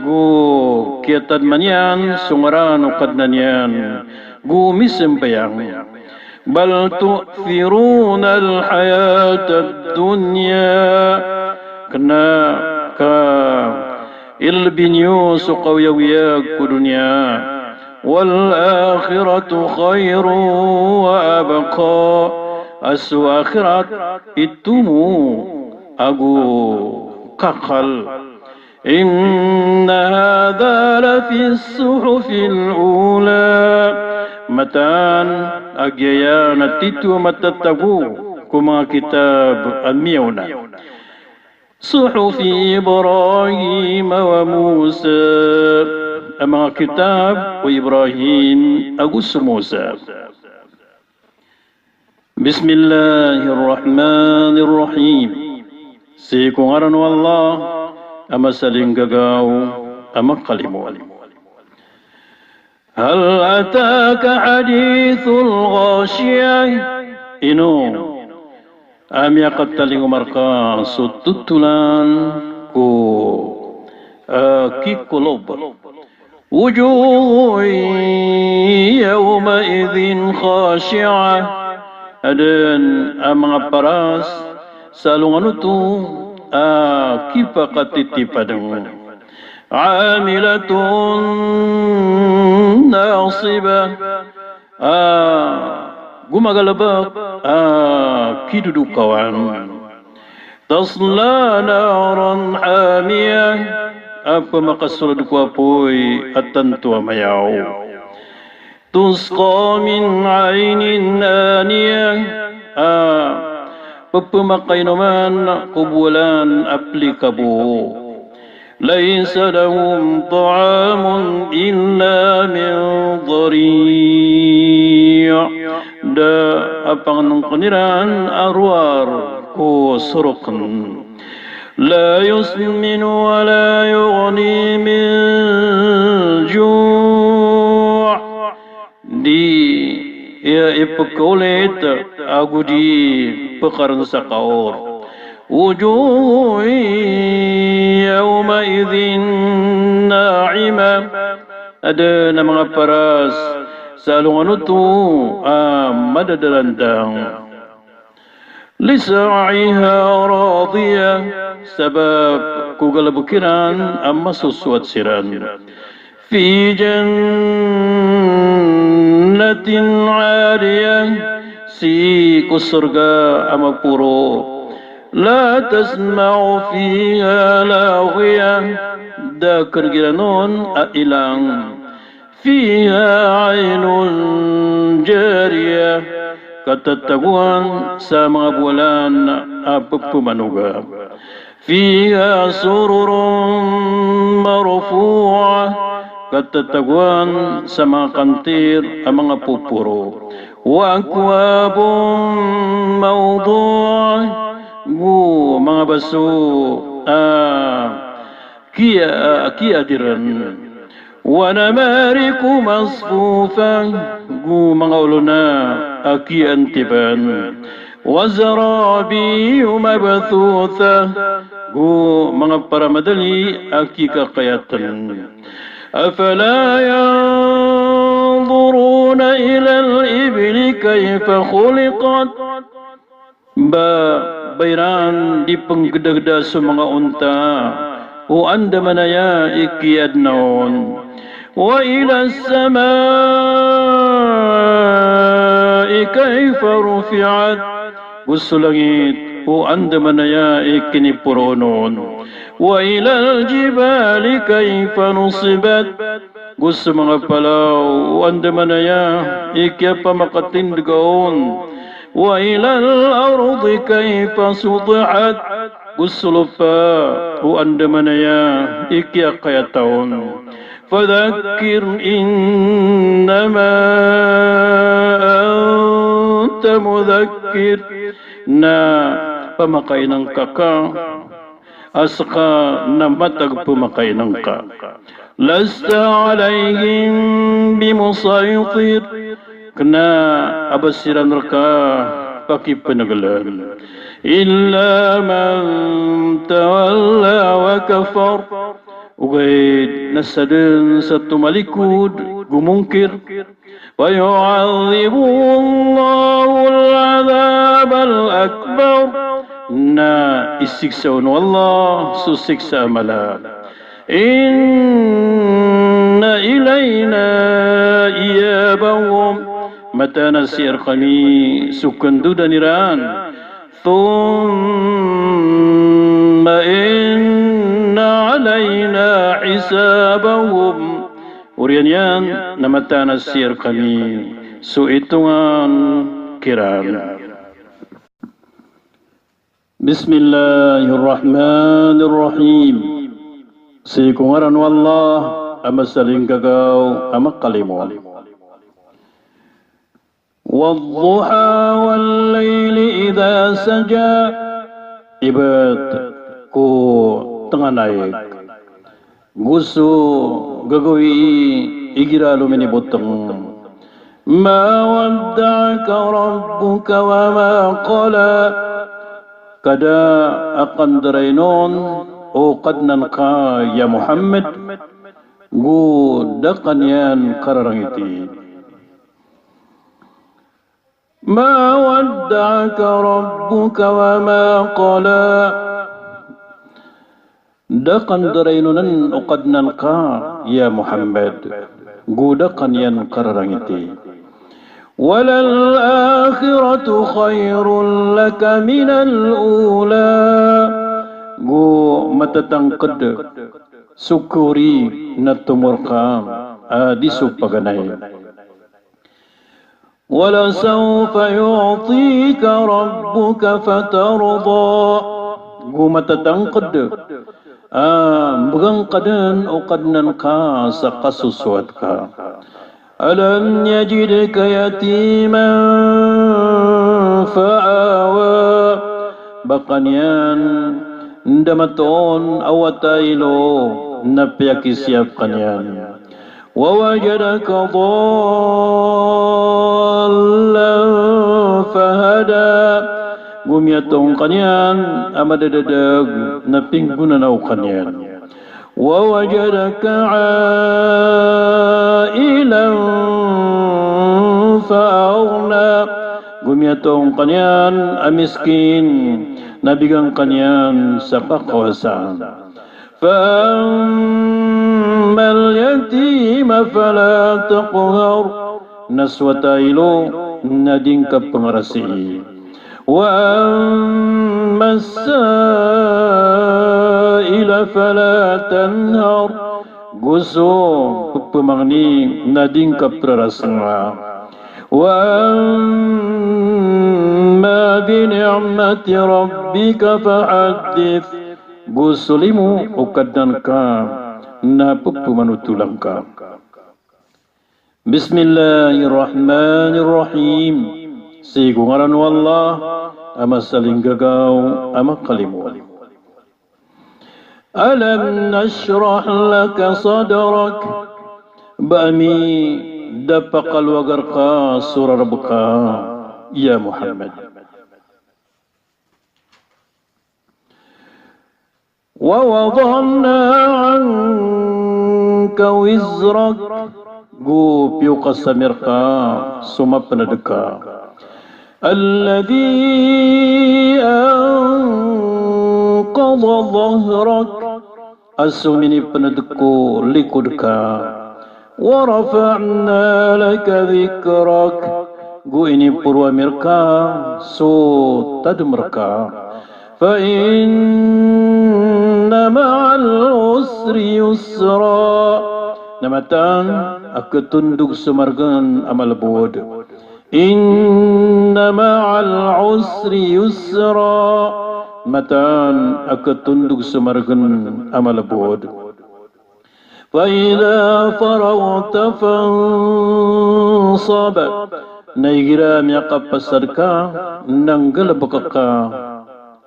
Go kiyatadman iyan so ngaran o Kadnan iyan go misambayang. بل تؤثرون الحياة الدنيا. Kna ka ilbi niyo so kaoyagoyag ko doniya. والآخرة خير وأبقى. A so akhirat i tomo ago kakal. إن هذا لفي الصحف الأولى. Mataan a giya na titho a matatago ko manga kitab a miyaona. صحف إبراهيم وموسى. A manga kitab o Ibrahim ago so Musa. بسم الله الرحمن الرحيم. Sii ko ngaran o Allah a masalinggagaw a makalimo. هل أتاك حديث الغاشية. Ino a miyakatalingoma rka so totolan ko, eh, kikolob. وجوه يومئذ خاشعة. Adn a manga paras sa alongan oto a kipakatitipadn. عاملة ناصبة. A gomagalbk a kidodokawan. تصلى نارا حامية. A pmakasold ko apoy a tanto a mayaw. تسقى من عين آنية. A pphamakainoman ko bowalan a plikabo. ليس لهم طعام إلا من ضريع. Da a pangnngkn iran a rowar ko sorokn. لا يسمن ولا يغني من جوع. Di, iya, ipkhaolit ago di pkharn sa kaor. وجوه يومئذ ناعمة. Adn a manga paras sa alongan oto a madadarandang. لسعيها راضية. Sabap ko galbk iran a masosowat siran. في جنة عالية. Sii ko sorga a maporo. لا تسمع فيها لاغية. Da khneg iran on a ilang. فيها عين جارية. katatagoan sa manga bowalan a pepemanoga. Fiha sururun marfu'ah, katatagoan sa manga kantir a manga poporo. Wa akwabun mawdu'ah, go manga baso a kiya, a kiyaadiran. Wa namariqu masfufah, go manga olona a kiyaantiban. Wa zarabiyu mabthuthah, go manga paramadali a kikakayatan. Afala yanzuruna ilal ibili kayfa khuliqat. Ba, ba iran di pengkedageda so manga onta o andamanaya i kiyaadna on. Wa ilas samai kayfa rufi'at. Go so langit o andamanaya i kiniporoon on. Wa ilal jibali kayfa nusibat. Go so manga palaw o andamanaya i kiyapamakatindega on. Wa ilal ardi kayfa sutihat. Go so lopa o andamanaya i kiyakayata on. Fadhakkir innama anta mudhakkir. Na pamakainengka ka, a seka na matag pemakainengka. Lasta alayhim bimusaytir, kena a ba siran reka pakipenegelan. Illa man tawalla wa kafar, ogaid na saden sa tomalikod go mongkir. Fayu'adhdhibuhu Allahul 'adhabal akbar. Na isiksa on o Allah so siksa a mala. Inna ilayna iyabahum. Mataan a sii rekami so kendodan iran. Thumma inna 'alayna hisabahum. Oriyan iyan na mataan a sii rekami so itongan kiran. Bismillahir Rahmanir Rahim. Sii ko ngaran o Allah a masalinggagaw a makalimo. Wadduha wallayli idha saja. Ibt ko tenganek. Go so gagawii igira lominiboteng. Ma wadda'aka rabbuka wa ma qala. Ka da a kandarainon o Kadnan ka ya Muhammad, go da ka niyan kararangiti. Ma wadda'aka rabbuka wa ma qala. Da a kandarainon o Kadnan ka ya Muhammad, go da ka niyan kararangiti. Walal akhiratu khayrun laka minal ula. Go matatangked so kaori na tomo reka a di so paganay. Wala sawfa yu'tika rabbuka fatarda. Go matatangked a mbegan ka den o Kadnan ka sa kasosoat ka. Alam yajidka yatiman fa awa. Ba ka niyan nda matoon a wata a ilo na piyakisiyap ka niyan. Wa wajadaka dallan fahada. Go miyatoon ka niyan a madadadag na pinggonanaw ka niyan. Wa wajadaka ailan fa aghna. Go miyatoon ka niyan a miskin na bigan ka niyan sa kakawasaan. Fa ammal yatima fala taqhar. Na so wata a ilo na di ngka pengarasii. Wa ammas sa'ila fala tanhar. Go so pepemangni na di ngka perarasenga. Wa amma bi ni'mati rabbika fahaddith. Go so limo o Kadnan ka na pphmanotola ngka. Bismillahir Rahmanir Rahim. Sii ko ngaran o Allah a Masalinggagaw a Makalimo. Alam nashrah laka sadrak. Ba ami da pakalowaga rka so rarb ka, ya Muhammad. Wa wada'na anka wizrak. Go piyokas ami rka so mapnd ka. Alladhi anqadha dhahrak. A so minipnd ko likod ka. Wa rafa'na laka dhikrak. Go iniporo ami rka so tadm rka. Fa inna ma'al usri yusra. Na mataan a khatondog so margn a malbod. Inna ma'al usri yusra. Mataan a khatondog so margn a malbod. Fa idha faraghta fansab. Na igira miyakapasad ka, na nggalbk ka,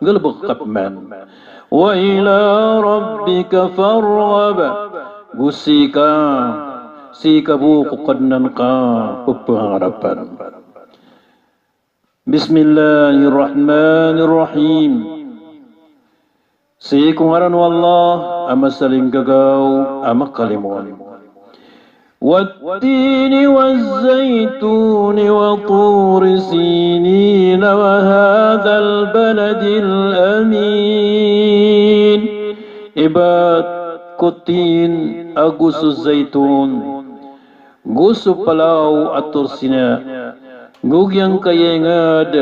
nggalbk ka pman. Wa ila rabbika farghab. Go sii ka, sii ka bo ko Kadnan ka pphangarapan. Bismillahir Rahmanir Rahim. Sii ko ngaran o Allah a Masalinggagaw a Makalimo. Wat-tini waz-zaytuni wa turi sinin wa hadhal baladil amin. Ibt ko tin ago so zaytun, go so palaw a Tur Sina, go giyangkaya ingd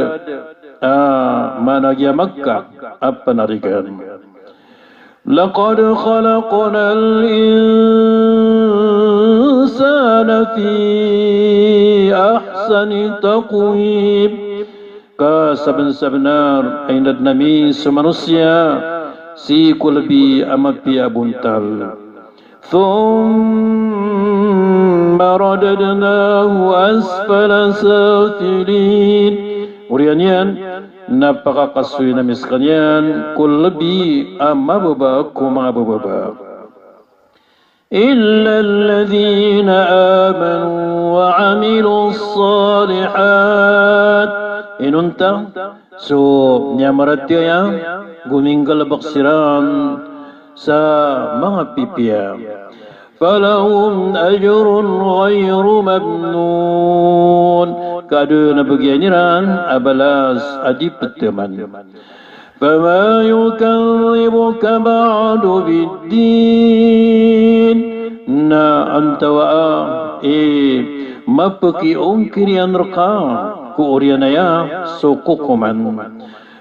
a maana giya Makkah a panarigan. Laqad khalaqnal insana fi ahsani taqwim. Ka sabnsabnar a inadn ami so manosiya sii ko lbi a mapiya a bontal. Thumma radadnahu asfala safilin. Oriyan iyan na pakakasoy ami skaniyan ko lbi a mababa ko manga bababa. Illa alladhina amanu wa amilus salihat. Inonta so miyamaratiyaya, go minggalbk siran sa manga pipiya. Falahum ajrun ghayru mamnun. Ka adn a bgan iran a balas a di ptman. Fama yukadhdhibuka ba'du biddin. Na antawaa i mapkiongkir iyan rka ko oriyan aya so kokoman.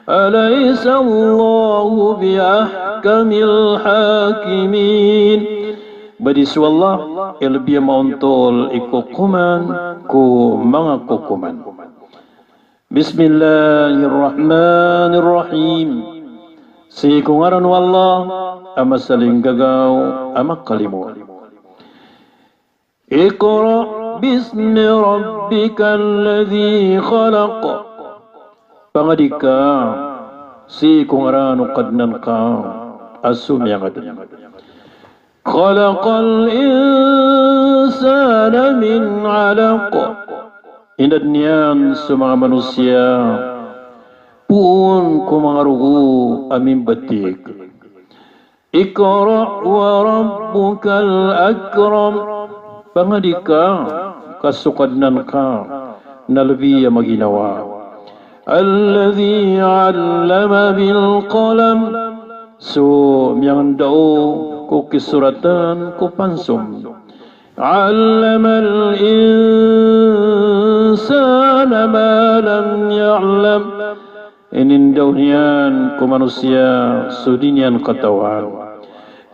Alaysa Allahu bi ahkamil hakimin. Ba di so Allah i lbi a maontol i kokoman ko manga kokoman. Bismillahir Rahmanir Rahim. Sii ko ngaran o Allah a Masalinggagaw a Makalimo. Iqra bismi rabbikal ladhi khalaq. Pangadi ka sii ko ngaran o Kadnan ka a so miyangadn. Khalaqal insana min alaq. Inadn iyan so manga manosiya poon ko manga rogo a mimbatik. Iqra wa rabbukal akram. Pangadi ka, ka so Kadnan ka na lbi a maginawa. Alladhi allama bil qalam. So miyangndao ko kisoratn ko pansom. Allamal insana ma lam ya'lam. Inindao niyan ko manosiya so di niyan katawan.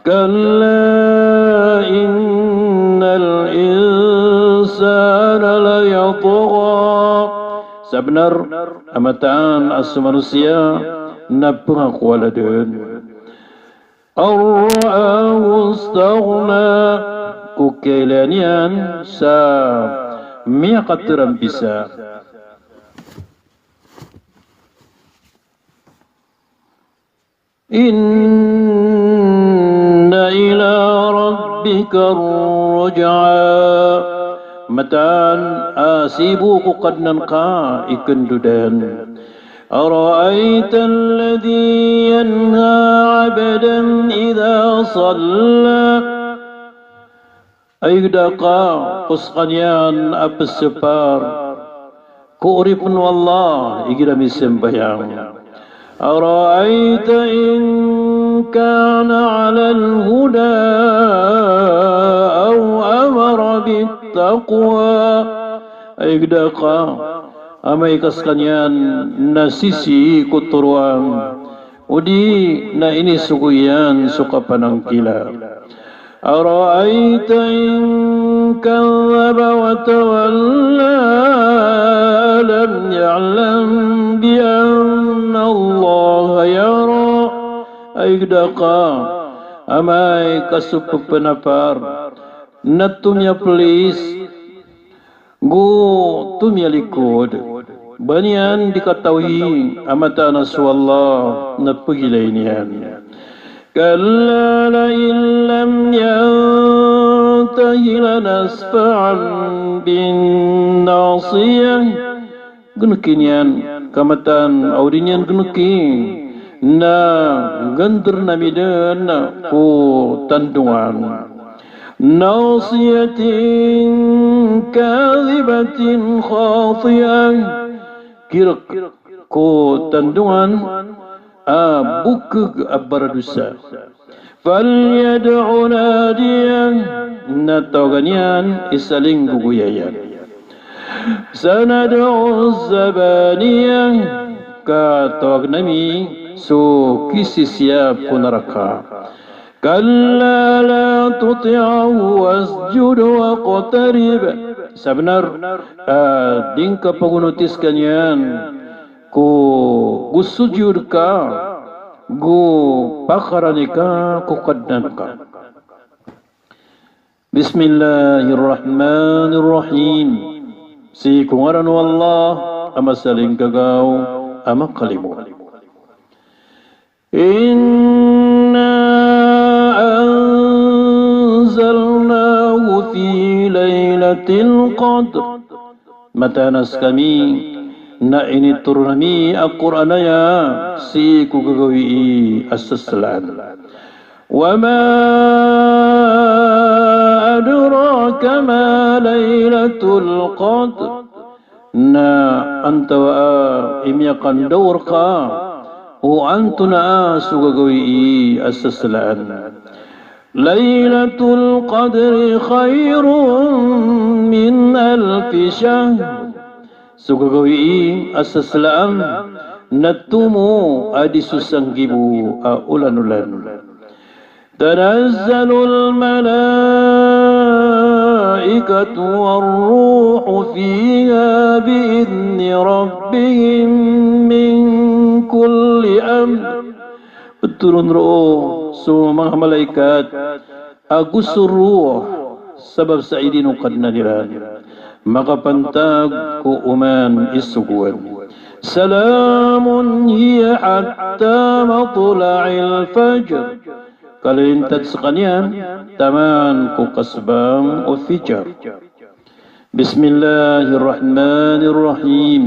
Kalla innal insana layatgha. Sabnar a mataan a so manosiya na pengakowala den. An ra'ahu istaghna, ko kiyailaya niyan sa miyakaterambisa. Inna ila rabbika ruj'a. Mataan a sii bo ko Kadnan ka i kendodan. Ara'ayta alladhi yanha 'abdan idha salla. Ay gda ka ko sekaniyan a pesepar ko oripen o Allah igira misembayang. Ara'ayta in kana 'alal huda aw amara bit taqwa. Ay gda ka amay ka sekaniyan na sisii ko toroan odi na inisogo iyan so kapanangkila. Ara'ayta in kadhaba wa tawalla, alam ya'lam bi anna Allaha yara. Ay gda ka amay ka so pepenapar na tomiyapelis go tomiyalikod. Ba niyan di katawi a mataan a so Allah na pegilay niyan. Kalla la'in lam yantahi lanasfa'an bin nasiyah. Geneki niyan ka mataan a o di niyan geneki na gender nami den ko tandongan. Nasiyatin kadhibatin khati'ah. Kirek ko tandongan a bokeg a baradosa. Falyad'u nadiyah, na tawagan iyan i salinggogoya iyan. Sanad'u zabaniyah, ka tawagen ami so kisisiyap ko naraka. Kalla la tuti'hu wasjud waqtarib. Sabenar a di ngka pagonoti sekaniyan ko go sojud ka, go pakarani ka ko Kadnan ka. Bismillahirrahmanirrahim. Sii ko ngaran o Allah a masalinggagaw a makalimo. Inna anzalnahu fi lailatil qadr. Mataan a sekami na initoron ami a Qur'an aya sii ko gagawii a seselaan. Wa ma adraka ma lailatul qadr. Na antawaa i miyakandaor ka o antonaa so gagawii a seselaan. Lailatul qadri khairun min alfi shahr. So gagawii a seselaan na tomo a di so sanggibo a olan-olan. Tanazzalul malaikatu war ruhu fiha bi idhni rabbihim min kulli amr. Petoron roo so manga malaikat ago so roh sabap sa idin o Kadnan iran, makapantag ko oman i sogoan. Salamun hiya hatta matla'il fajr. Kalilintad sekaniyan taman ko kasbang o fijar. Bismillahirrahmanirrahim.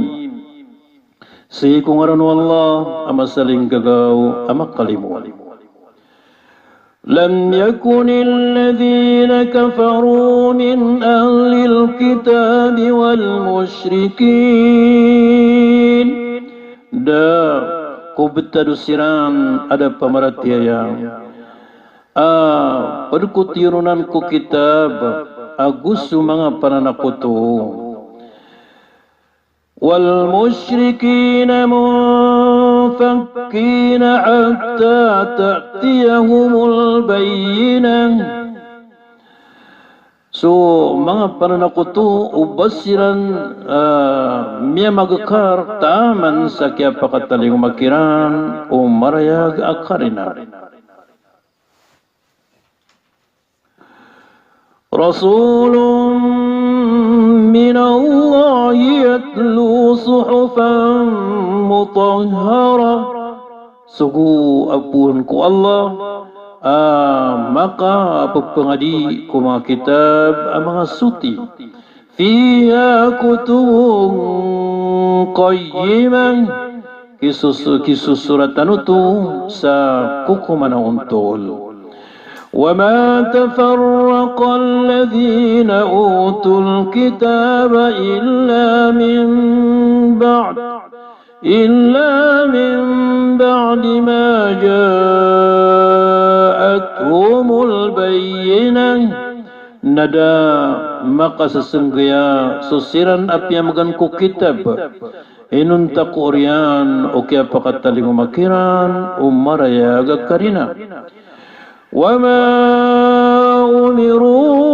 Sii ko ngaran o Allah a masalinggagaw a makalimo. Lam yakunil ladhina kafaru min ahlil kitabi wal mushrikin. Da ko betad o siran a da pamaratiyaya a ped ko tiyononan ko kitab ago so manga pananakoto. Wal mushrikina munfakkina hatta ta'tiyahumul bayyinah. So manga pananakoto o ba siran, ah, miyamagakar taman sa kiyapakatalingoma kiran o marayag a karina. رسول من الله يتلو صحفا مطهرة. Sogo a poon ko Allah a makapepangadi ko manga kitab a manga soti. فيها كتب قيمة. Kisos-, kisosoratan oto sa kokoman a ontol. وما تفرق الذين أوتوا الكتاب إلا من بعد إلا من بعد ما جاءتهم البينة. Na da makasesenggaya so siran a piyamegan ko kitab inonta ko oriyan o kiyapakatalingoma kiran o marayag a karina. وما أمروا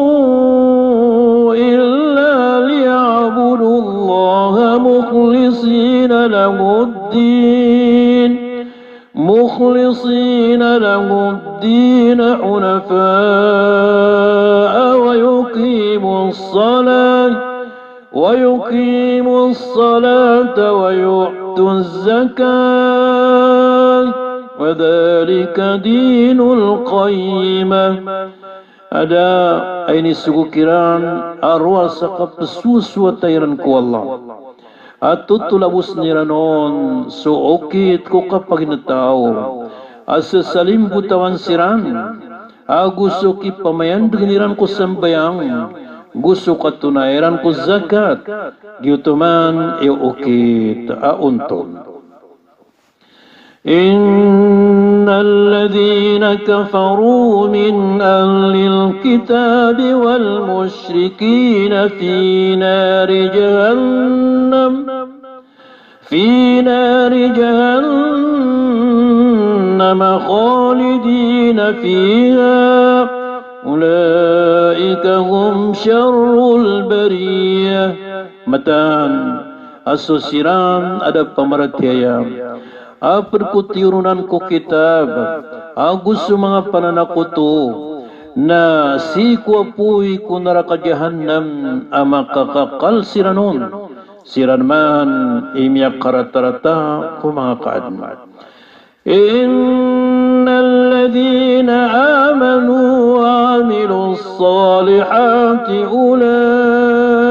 إلا ليعبدوا الله مخلصين له الدين، مخلصين له الدين حنفاء ويقيموا الصلاة ويقيموا الصلاة ويؤتوا الزكاة وذلك دين القيمة. A da a inisogo kiran a rowar sa kapesosoat iran ko Allah a totolabosen iran on so okit ko kapaginetaw a sesalimbotawan siran ago so kipamayandegen iran ko sambayang, go so katonaa iran ko zakat, giyoto man i okit a ontol. إن الذين كفروا من أهل الكتاب والمشركين في نار جهنم في نار جهنم خالدين فيها أولئك هم شر البرية. Mataan a so siran a da pamaratiyaya a ped ko tiyoronan ko kitab ago so manga pananakoto na sii ko apoy ko naraka Jahannam a makakakal siran on. Siran man i miyakaratarata ko manga kaadn. إن الذين آمنوا وعملوا الصالحات أولئك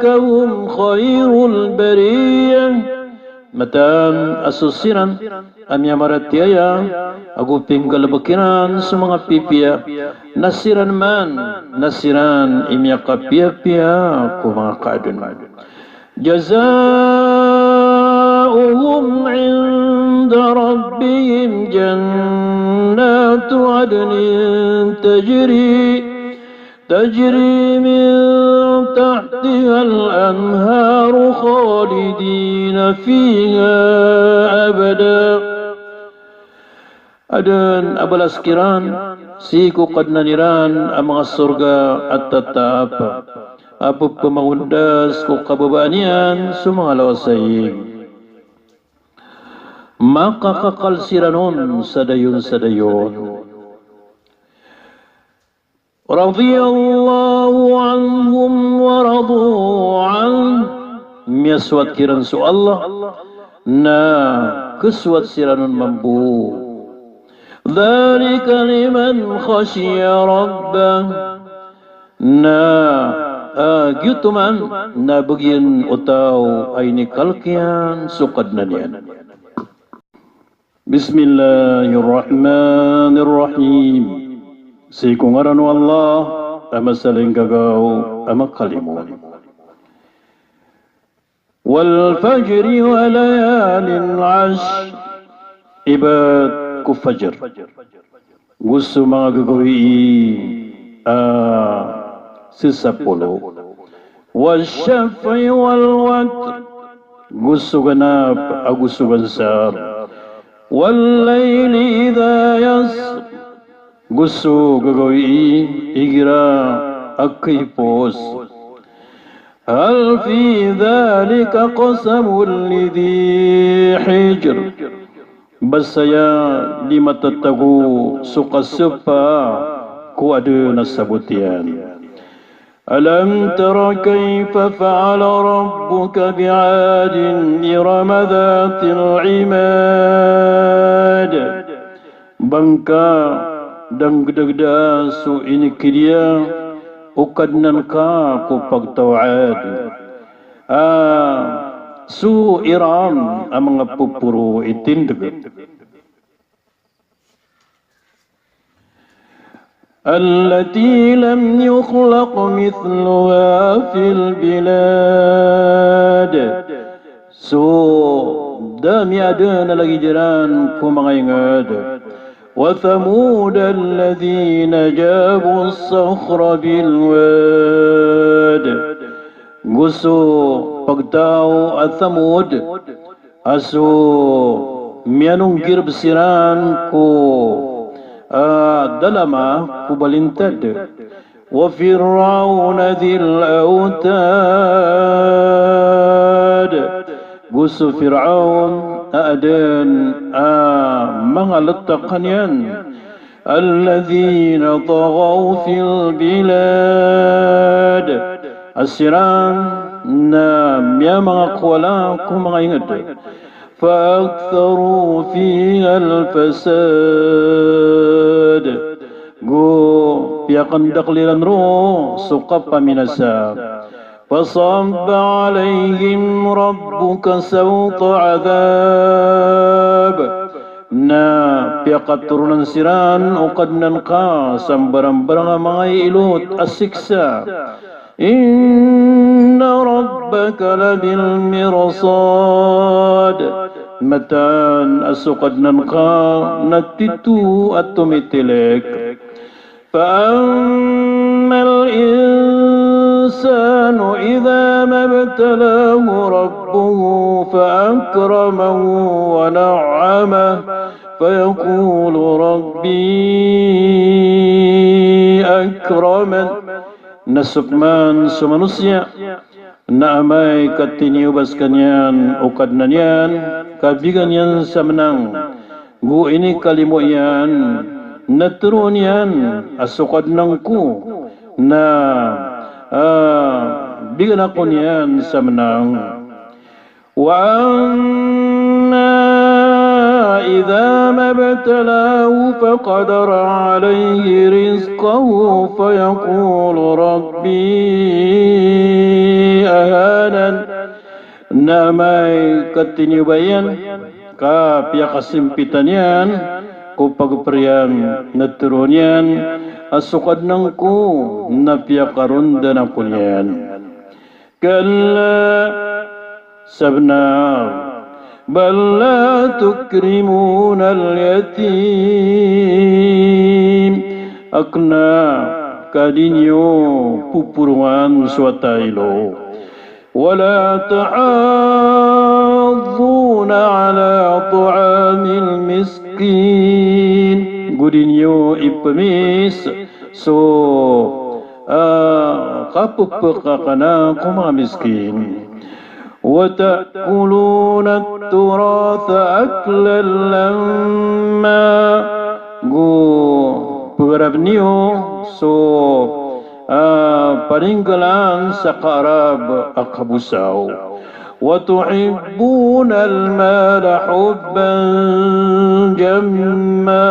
هم خير البرية. Mataan a so siran a miyamaratiyaya ago pinggalebek iran so manga pipiya, na siran man, na siran i miyakapiyapiya ko manga kaadn. جزاؤهم عند ربهم جنات عدن تجري تجري من تحتها الأنهار خالدين فيها أبدا. Adn a balas kiran sii ko Kadnan iran a manga sorga a tatap a pepamagondas ko kababaan iyan so manga lawas a ig. Makakakal siran on sa dayon sa dayon. رضي الله عنهم ورضوا عنه. Miyasoat kiran so Allah, na kesoat siran on mambo. ذلك لمن خشي ربه. Na, ah, giyoto man na bagian o taw a inikalk iyan so Kadnan iyan. بسم الله الرحمن الرحيم. Sii ko ngaran o Allah a masalinggagaw a makalimo. والفجر وليال عشر. Ibt ko fajr. Go so manga gagawii a sisapolo. والشفع والوتر. Go so ganap ago so gansar. والليل إذا يسر. Go so gagawii igira a khaipos. Hal fi dhalika qasamun li dhi hijr. Ba saya di matatago so kasapa ko adn a sabot iyan. Alam tara kayfa fa'ala rabbuka bi'adin irama dhatil imad. Ba ngka da nggdagda so inikidiya o Kadnan ka ko pagtaw Ad. A, so Iram a manga poporo i tindg. Allati lam yukhlaq mithluha fil bilad. So da miyaadn a lagid iran ko manga ingd. Wa Thamud alladhina jabu as-sakhra bil wad. Go so pagtaw a Thamud a so miyanonggirb siran ko, a, dalama ko balintad. Wa Fir'auna dhil awtad. Go so Fir'aun a adn a manga ltaka niyan. Alladhina taghaw fil bilad. A siran na miyamangakowala ko manga ingd. Fa aktharu fihal fasad. Go piyakandakl iran roo so kapaminasa. Fasabba alayhim rabbuka sawta adhab. Na piyakatoronan siran o Kadnan ka sa mbarambarang a manga iilot a siksa. Inna rabbaka labil mirsad. Mataan a so Kadnan ka na tito a tomitilek. Fa ammal insanu idha mabtalahu rabbuhu fa akramahu wa na'amah, fa yaqulu rabbi akraman. Na so pman so manosiya na amay ka tiniyoba skaniyan o Kadnan iyan, ka bigan iyan sa mnang, go inikalimo iyan, na tharoon iyan a so Kadnan ko na, a, bigan ako niyan sa mnang. Wa amma idha mabtalahu faqadara alayhi rizqahu fayaqulu rabbi ahanan. Na amay ka tiniyoba iyan, ka piyakasimpitan iyan ko pagpr iyan, na tharoon iyan a so Kadnan ko na piyakarondan ako niyan. Kalla, sabnar, bal la tukrimunal yatim. Akna, ka di niyo poporongan so wata a ilo. Wa la tahadduna ala ta'amil miskin. Go di niyo ipmis so, a, kapphakana ko manga miskin. Wa ta'kuluna at-turatha aklan lamma. Go pgarab niyo so, a, paninggalan sa kaarab a kabosaw. Wa tuhibbunal mala hubban jamma.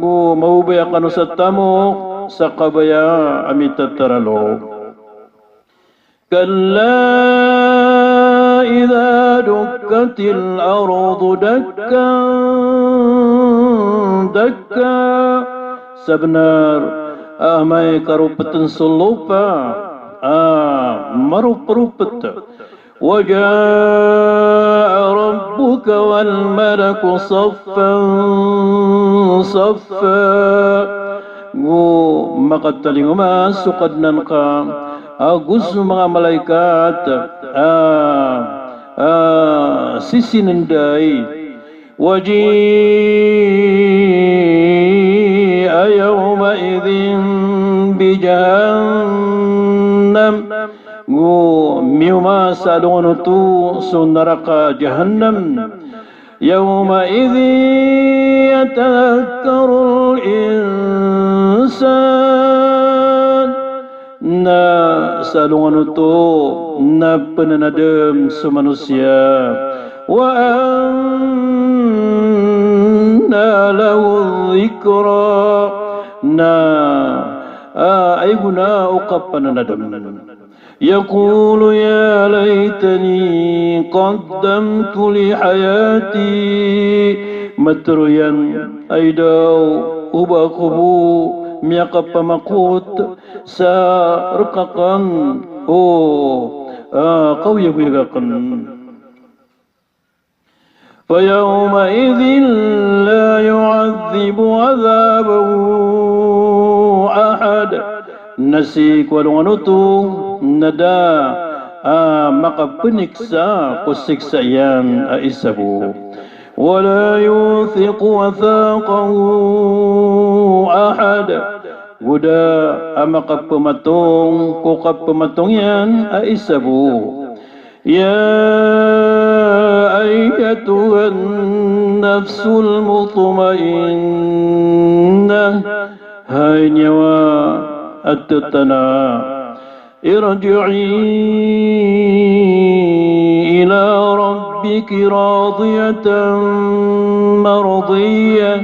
Go mababaya kano sa tamok sa kabaya a mitataralo. Kalla idha dukkatil ardu dakkan dakka. Sabnar, amay ka roptn so lopa a maropropt. Wa jaa rabbuka wal malaku saffan saffa. Go makatalingoma so Kadnan ka ago so manga malaikat a, a, sisinndai. Wa ji'a yawma idhin bi jahannam sa alongan oto so naraka Jahannam. Yawma'idhin yatadhakkarul insan. Na sa alongan oto na pnanadm so manosiya. Wa anna lahu dhikra. Na, ah, aya gona o kapananadm. Yaqulu ya laytani qaddamtu li hayati. Matharo iyan, ay daw o ba ako bo miyakapamakot sa rk akn o, ah, kaoyagoyag akn. Fa yawma'idhin la yu'adhdhibu 'adhabahu ahad. Na sii ko alongan oto na da a makapniksa ko siksa iyan a isa bo. Wa la yuthiqu wathaqahu ahad. Go da a makapamatong ko kapamatong iyan a isa bo. Ya ayyatuhan nafsul mutmainnah, hay niyawa a titana, irji'i ila rabbiki radiyatan mardiyah,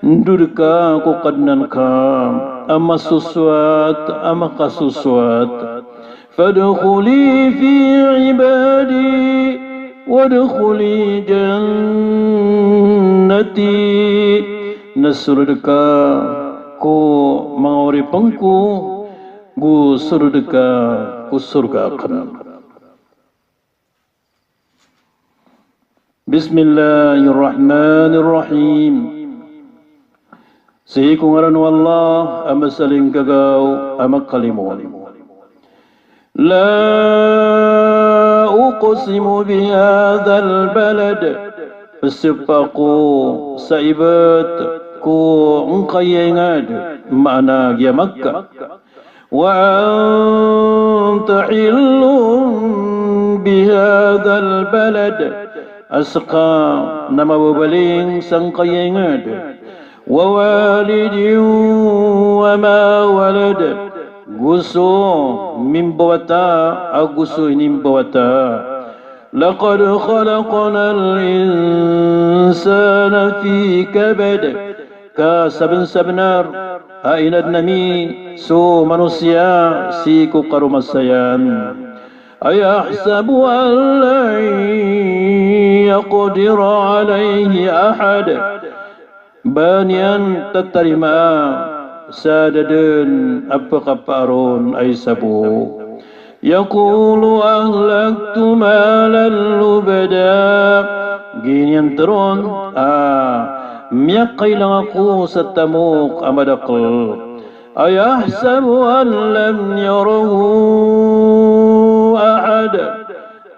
ndod ka ko Kadnan ka a masosowat a makasosowat. Fadkhuli fi ibadi wadkhuli jannati. Na sold ka ko manga oripn ko, go sold ka ko sorga akn. Bismillahir Rahmanir Rahim. Sii ko ngaran o Allah a masalinggagaw a makalimoon. La uqsimu bihadhal balad. Pzapa ako sa ibt ko ngkaya ingd, maana giya Makkah. Wa anta hillun bihadhal balad. A ska na mababaling sangkaya ingd. Wa walidin wa ma walad. Go so mimbawata ago so inimbawata. Laqad khalaqnal insana fi kabad. Ka sabnsabnar a inadn ami so manosiya sii ko karomasayan. Ayahsabu an lan yaqdira alayhi ahad. Ba niyan tatarimaa sa da dn a pkapaaron a isa bo. Yaqulu ahlaktu malan lubada. Giya niyan tharoon a miyakailang ako sa tamok a madakl. Ayahsabu an lam yarahu ahad.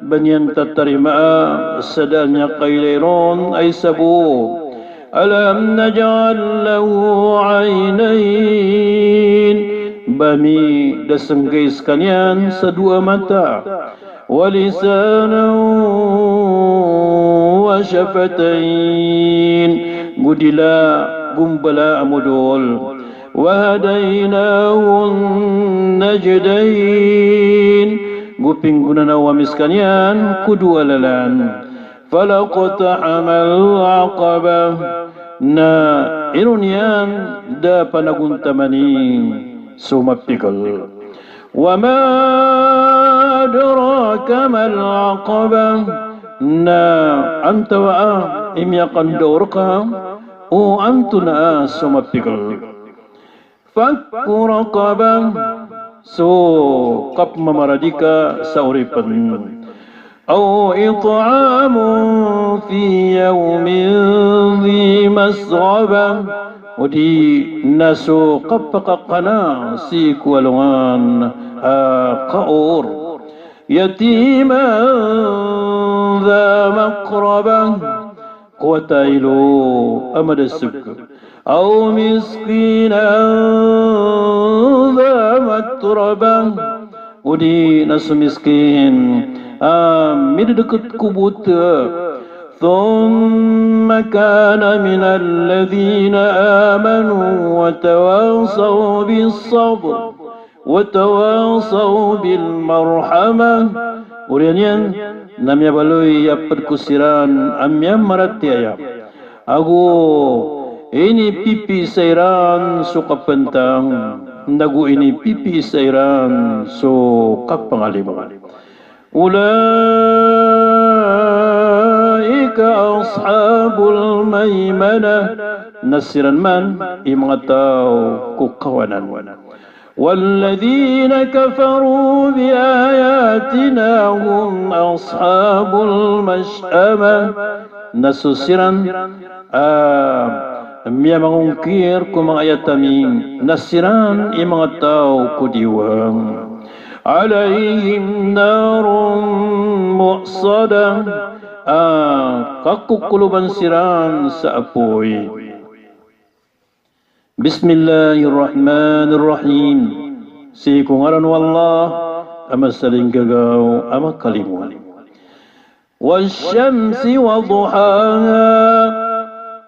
Ba niyan tatarimaa sa da a miyakailay ron a isa bo. Alam naj'al lahu aynayn. Ba ami da snggai skaniyan sa dowa mata. Wa lisanan wa shafatayn. Go dila, go mbala a modol. Wa hadaynahun najdayn. Go pinggonanaw ami skaniyan ko dowa lalan. Falaqtahamal aqabah. Na ino niyan da panagontamani so mapikl. Wa ma adraka mal aqabah. Na antawaa i miyakandao rka o antonaa so mapikl. Fakku raqabah, so kapmamaradika sa oripn. Aw it'amun fi yawmin dhi masghabah, odi na so kapakakana sii ko alongan a kaor. Yatiman dha maqrabah, ko wata a ilo a madasg. Aw miskinan dha matrabah, odi na so miskin a midedeket ko bota. Thumma kana minal ladhina amanu wa tawasaw bis sabr wa tawasaw bil marhamah. Oriyan iyan na miyabaloy a ped ko siran a miyamaratiyaya ago inipipiya iran so kapantang, nago inipipiya iran so kapangalimo. Ulaika ashabul maimanah, na siran man i manga taw ko kawanan. Walladhina kafaru bi ayatina hum ashabul mash'amah, na so siran a miyamangongkir ko manga ayat ami na siran i manga taw ko diwang. Alayhim narun mu'sadah, a kakokoloban siran sa apoy. Bismillahirrahmanirrahim. Sii ko ngaran o Allah a masalinggagaw a makalimo. Wash-shamsi wa duhaha,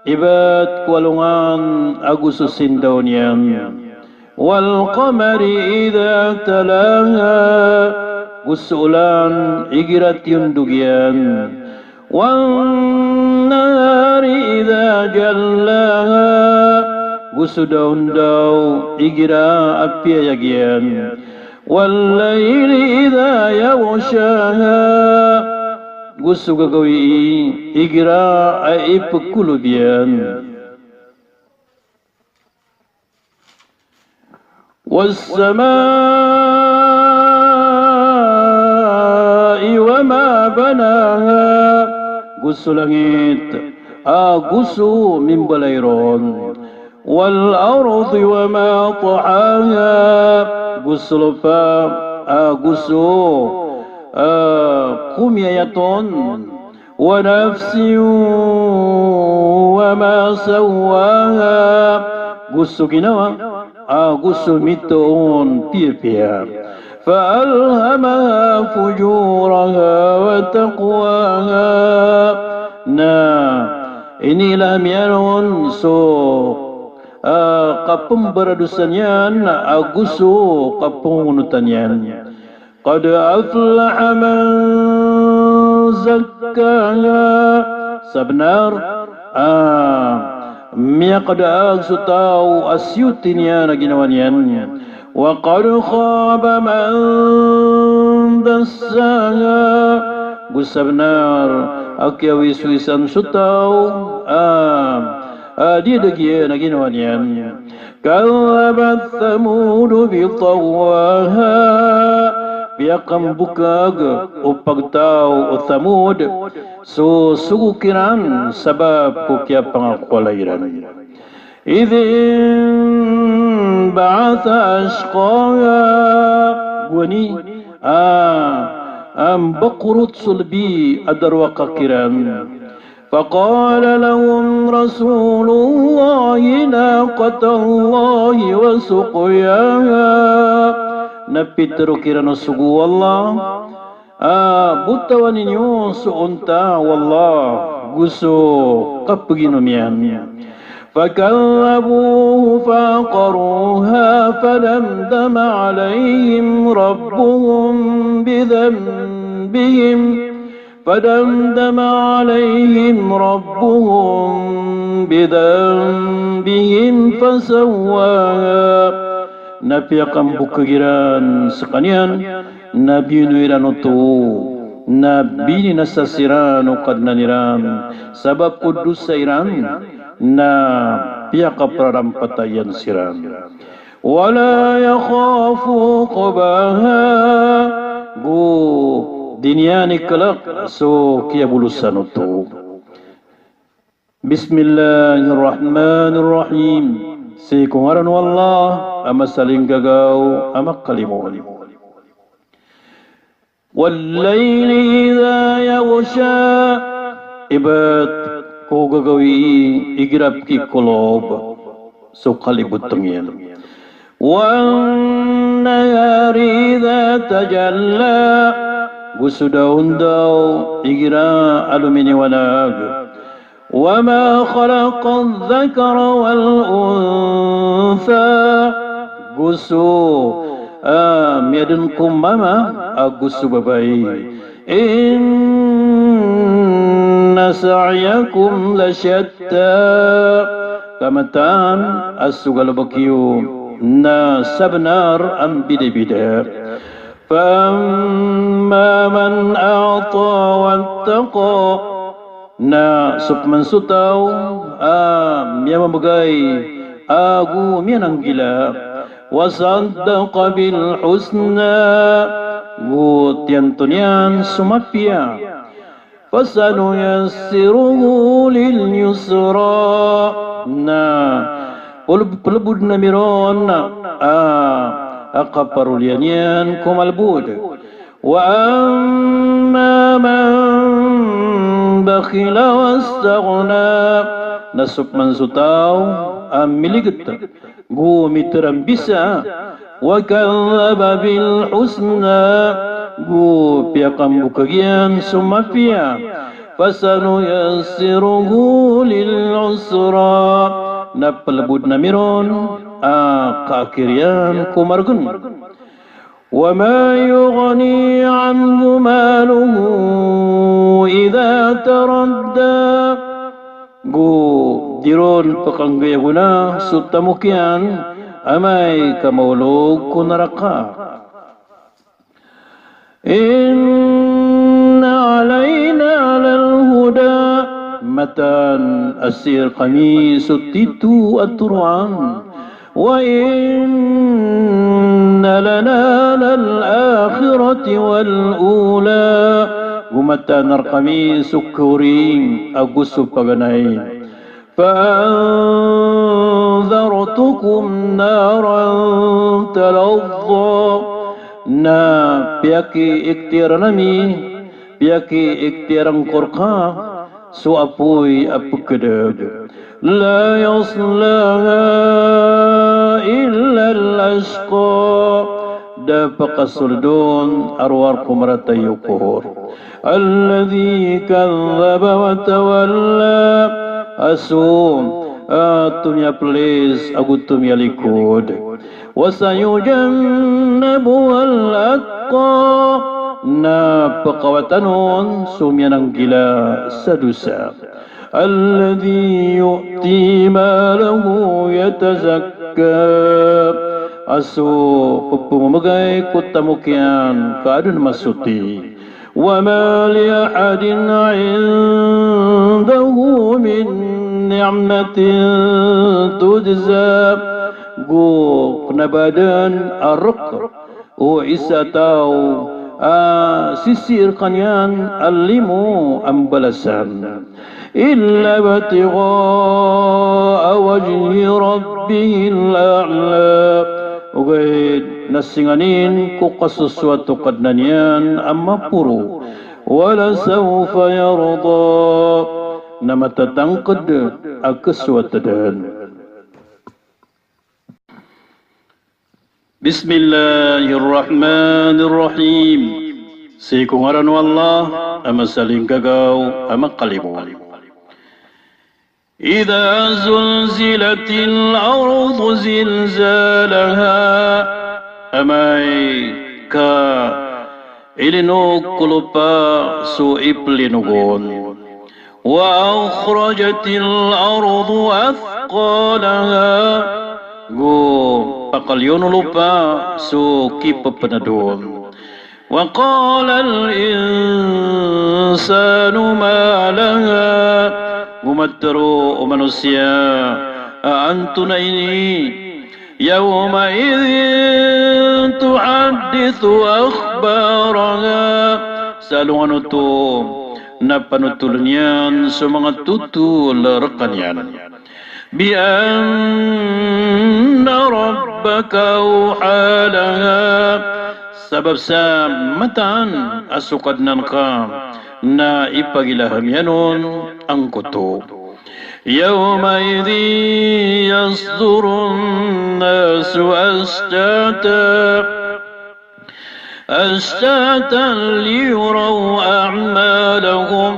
ibt ko alongan ago so sindaw niyan. Wal qamari idha talaha, go so olan igira tiyondog iyan. Wan nahari idha jallaha, go so daondaw igira a piyayag iyan. Wal layli idha yaghshaha, go so gagawii igira a ipkolob iyan. Was samai wa ma banaha, go so langit ago so mimbalay ron. Wal ardi wa ma tahaha, go so lopa ago so, ah, komiyayat on. Wa nafsin wa ma sawwaha, go so ginawa ago so mitoon piyapiya. Fa alhamaha fujuraha wa taqwaha, na inilaham iyan on so, ah, kapembaradosa niyan ago so kapengonotan iyan. Qad aflaha man zakkaha, sabenar a miyakadaag so taw a siyoti niyan a ginawa niyan. Wa qad khaba man dassaha, go sabenar a kiyawiswisan so taw a, a diyadagi iyan a ginawa niyan. Kadzabat Thamud bi taghwaha, piyakambokag o pagtaw o Thamud so sogo kiran sabap ko kiyapangakowala iran. Idh inba'atha ashqaha, gowani a, a mbakorot so lbi a darowaka kiran. Faqala lahum Rasulullahi naqatallahi wa suqyaha. Na pitharo kiran o sogo o Allah a, botawan iyo so onta o Allah go so kapaginom iyan. Fakadhdhabuhu fa'aqaruha fadamdama 'alayhim rabbuhum bidhanbihim Fadamdama 'alayhim rabbuhum bidhanbihim fasawwaha. Na piyakambokag iran sekaniyan, na biyono iran oto, na bininasa siran o Kadnan iran sabap ko dosa iran, na piyakaprarampatay iyan siran. Wala yakhafu 'uqbaha, go di niyan ikalek so kiyabolosan oto. Bismillahir Rahmanir Rahim. Sii ko ngaran o Allah a masalinggagaw a makalimo. Wal layli idha yaghsha. Ibt ko gagawii igira pkikolob so kaliboteng iyan. Wan nahari idha tajalla. Go so daondaw igira a lominiwanag. Wa ma khalaqadh dhakara wal untha. Go so, ah, miyaden ko mama ago so babay. Inna sa'yakum lashatta. Ka mataan a so galebek iyo na sabenar a mbidabida. Fa amma man a'ta wattaqa. Na so peman so taw a miyamamegay ago miyananggila. Wa saddaqa bil husna. Go tiyanto niyan so mapiya. Fasanuyassiruhu lil yusra. Na peleb-, pelebod ami ron a, a kaparoliyan iyan ko malebod. Wa amma man bakhila wastaghna. Na so peman so taw a miliget go miterambisa. Wa kadhdhaba bil husna. Go piyakambokeg iyan so mapiya. Fasanuyassiruhu lil usra. Na pelebod ami ron a kaakir iyan ko maregen. Wa ma yughni anhu maluhu idha taradda. Go di ron pekanggay a gona so tamok iyan amay ka maolog ko naraka. Inna alayna lal huda. Mataan a sii rekami so tito a toroan. Wa inna lana lal akhirata wal ula. Go mataan rekami so kori ago so paganay. Fa anzartukum naran talazza. Na piyakiiktiyaran ami, piyakiiktiyaran ko reka so apoy a pekedeg. La yaslaha illa al-ashqa. Da pakasold on a rowar ko marata i okor. Alladhi kadhdhaba wa tawalla. A so, a, tomiyapelis ago tomiyalikod. Wa sayujannabuhal atqa. Na pekawatan on so miyananggila sa dosa. Alladhi yu'ti malahu yatazakka. A so pepememegay ko tamok iyan ka aden masoti. Wa ma li ahadin indahu min ni'matin tujza. Go kena ba aden a rek o isa a taw a sisii rekaniyan a limo a mbalasan. Illa ibtigha'a wajhi rabbihil a'la. Ogaid na singanin ko kasosoat o Kadnan iyan a maporo. Wa lasawfa yarda. Na matatangked a kesoat den. Bismillahir Rahmanir Rahim. Sii ko ngaran o Allah a masalinggagaw a makalimo. Idha zulzilatil ardu zilzalaha. Amay ka ilinog ko lopa so ipelinog on. Wa akhrajatil ardu athqalaha. Go pakaliyon o lopa so kipepened on. Wa qalal insanu ma laha. Go matero o manosiya a antonaa ini. Yawma idhin tuhaddithu akhbaraha. Sa alongan oto na panotolen iyan so manga totol rekaniyan. Bi anna rabbaka awha laha. Sabap sa mataan a so Kadnan ka na ipagilaham iyan on angkoto. Yawma idhin yasdurun nasu ashtata. Ashtatan liyuraw a'malahum.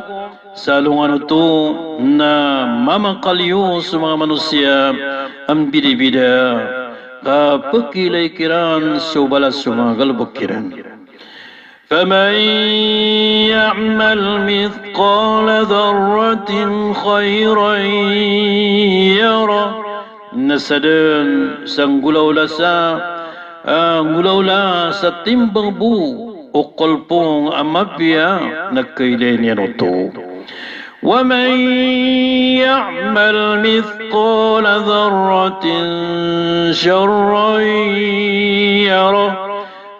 Sa alongan oto na mamakaliyo so manga manosiya a mbidabida ka pkhailay kiran so balas o manga galbk iran. Faman ya'mal mithqala dharratin khayran yarah. Na sadn sa nggolawla sa, ah, nggolawla sa timbang bo o kalpong a mapiya na khailay niyan oto. Wa man ya'mal mithqala dharratin sharran yarah.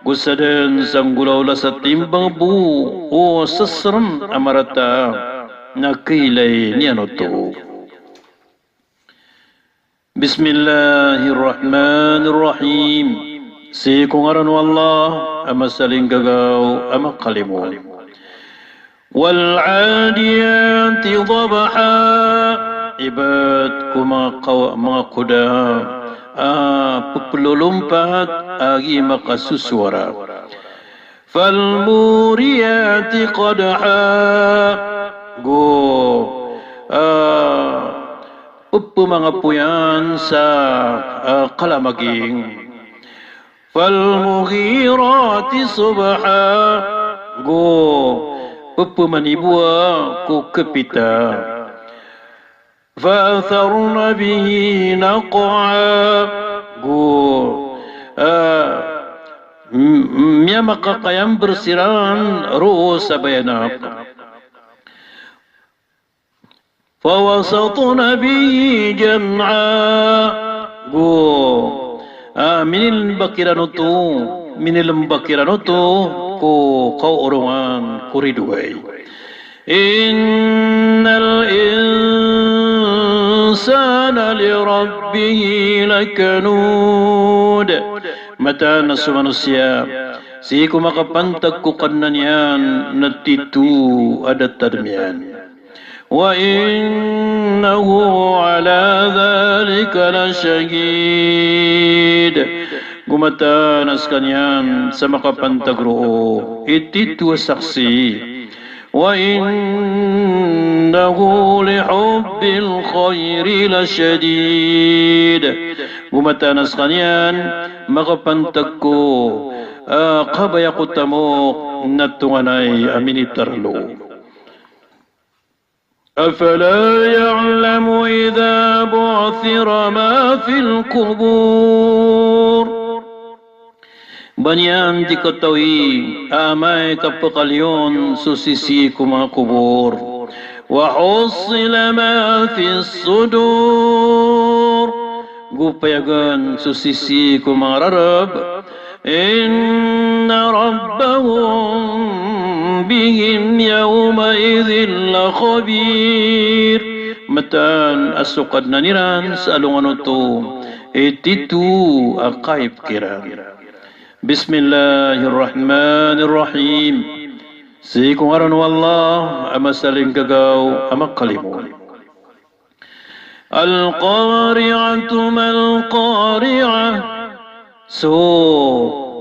Go sadn sa nggolawla sa timbang bo o sasrm a marata na khailay niyan oto. Bismillahir Rahmanir Rahim. Sii ko ngaran o Allah a masalinggagaw a makalimo. Wal 'adiyati dhabha. Ibt ko manga kaw-, manga koda a pplolompat a gii makasosowara. Fal muriyati qadha. Go, ah, ppmangapoyan sa, ah, kalamaging. Fal mughirati subha. Go ppmanibowa ko kpita. Fa atharna bihi naq'a. Go, ah, m-, miyamakakayamber siran roo sa bayanak. Fa wasatna bihi jam'a. Go, ah, minilmbak iran oto, minilmbak iran oto ko kaorongan ko ridoay. Innal insana li rabbihi lakanud. Mataan a so manosiya, sii ko makapantag ko Kadnan iyan na tito a datar iyan. Wa innahu ala dhalika lashahid. Go mataan a skaniyan sa makapantag roo i tito a saksi. Wa innahu li hubbil khairi lashadid. Go mataan a skaniyan makapantag ko, ah, kabaya ko tamok na tonganay a minitarlo. Afala ya'lamu idha bu'thira ma fil qubur. Ba niyan di katawi a amay ka pkaliyon so sisii ko manga kobor. Wa hussila ma fis sudur. Go payagan so sisii ko manga rarab. Inna rabbahum bihim yawma idhin lakhabir. Mataan a so Kadnan iran sa alongan oto i tito a kaib kiran. Bismillahir Rahmanir Rahim. Sii ko ngaran o Allah a masalinggagaw a makalimo. Al-qari'atu mal-qari'ah. So,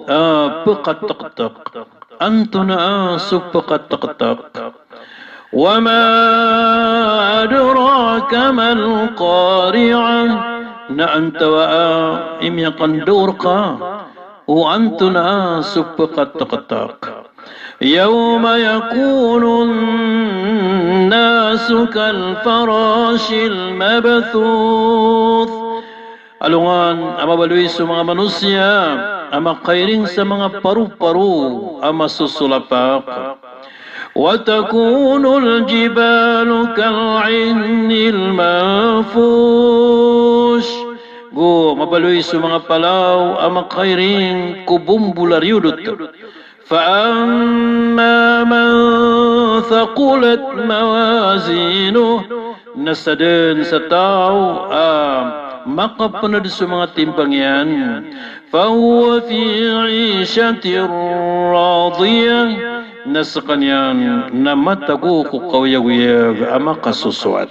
ah, pkatektek. Antonaa so pkatektek? Wa ma adraka mal-qari'ah. Na antawaa i miyakandaor ka o antonaa so pkatektek? Yawma yakunun nasu kal farashil mabthuth. Alongan a mabaloy so manga manosiya a makairing sa manga paroparo a masosolapak. Wa takunul jibalu kal 'ihnil manfush. Go mabaloy so manga palaw a makairing ko bombolariyodot. Fa amma man thaqulat mawazinuh, na sadn sa taw a makapnd so manga timbang iyan, fa huwa fi 'ishatir radiyah, na skaniyan na matago ko kaoyagoyag a makasosowat.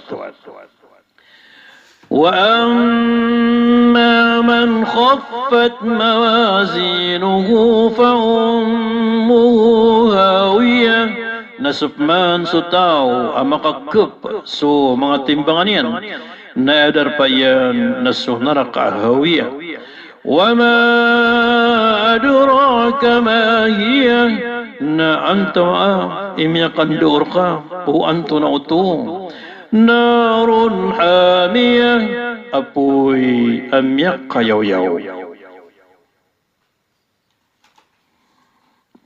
Wa amma man khaffat mawazinuhu fa ummuhu hawiyah. Na so pman so taw a makakhap so manga timbangan iyan, na aya darpa iyan na so naraka a Hawiyah. Wa ma adraka ma hiyah. Na antonaa i miyakandoor ka o antonaa oto? Narun hamiyah, apoy a miyakayaw-yaw.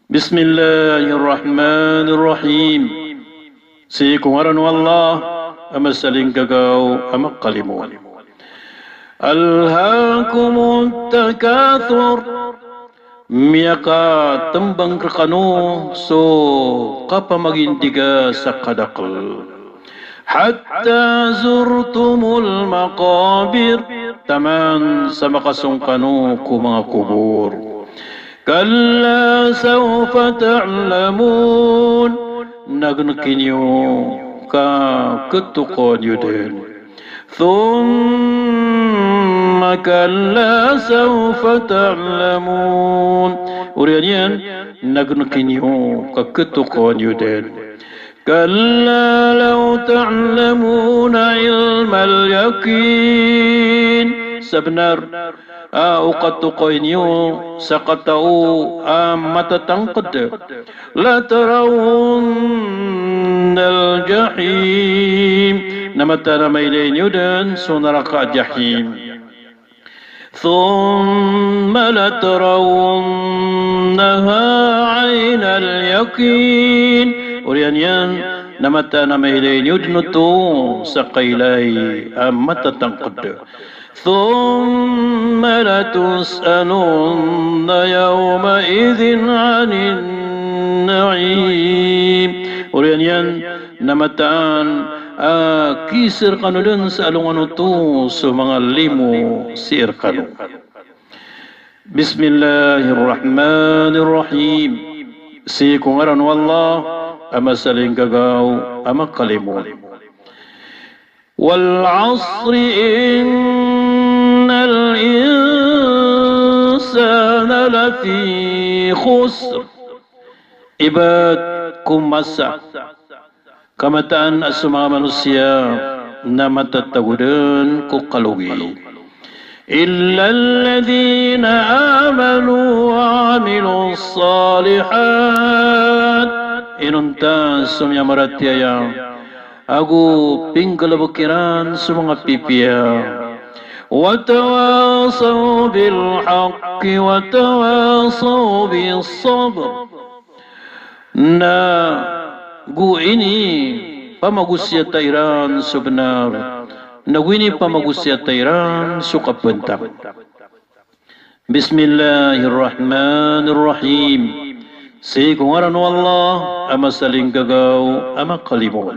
Bismillahir Rahmanir Rahim. Sii ko ngaran o Allah a masalinggagaw a makalimo. Alhakumut takathur. Miyakatmbang rkano so kapamagindiga sa kadakl. Hatta zurtumul maqabir, taman sa makasong kano ko manga kobor. Kalla sawfa ta'lamun, na gnki niyo ka khatokawan iyo dn. Thumma kalla sawfa ta'lamun. Oriyan iyan, na gnki niyo ka khatokawan iyo dn. Kalla law ta'lamuna ilmal yaqin. Sabnar a o khatokawi niyo sa katao a matatangkd. Latarawunnal jahim. Na mataan a mailay niyo dn so naraka a Jahim. Thumma latarawunnaha aynal yaqin. Oriyan iyan, na mataan a mailay niyo dn oto sa kailay a matatangkd. Thumma latus'alunna yawma'idhin 'anin na'im. Oriyan iyan, na mataan a kiisa rkano dn sa alongan oto so manga limo sii rkano. Bismillahir Rahmanir Rahim. Sii ko ngaran o Allah a masalinggagaw a makalimo. Wal 'asri innal insana lafi khusr. Ibt ko masa ka mataan a so manga manosiya na matatago dn ko kalogi. Illa alladhina amanu wa 'amilus salihat. Inonta so miyamaratiyaya ago pinggalbk iran so manga pipiya. Wa tawasaw bil haqqi wa tawasaw bis sabr. Na go inipamagosiyata iran so bnar, na go inipamagosiyata iran so kapantang. Bismillahir Rahmanir Rahim. Sii ko ngaran o Allah a masalinggagaw a makalimo.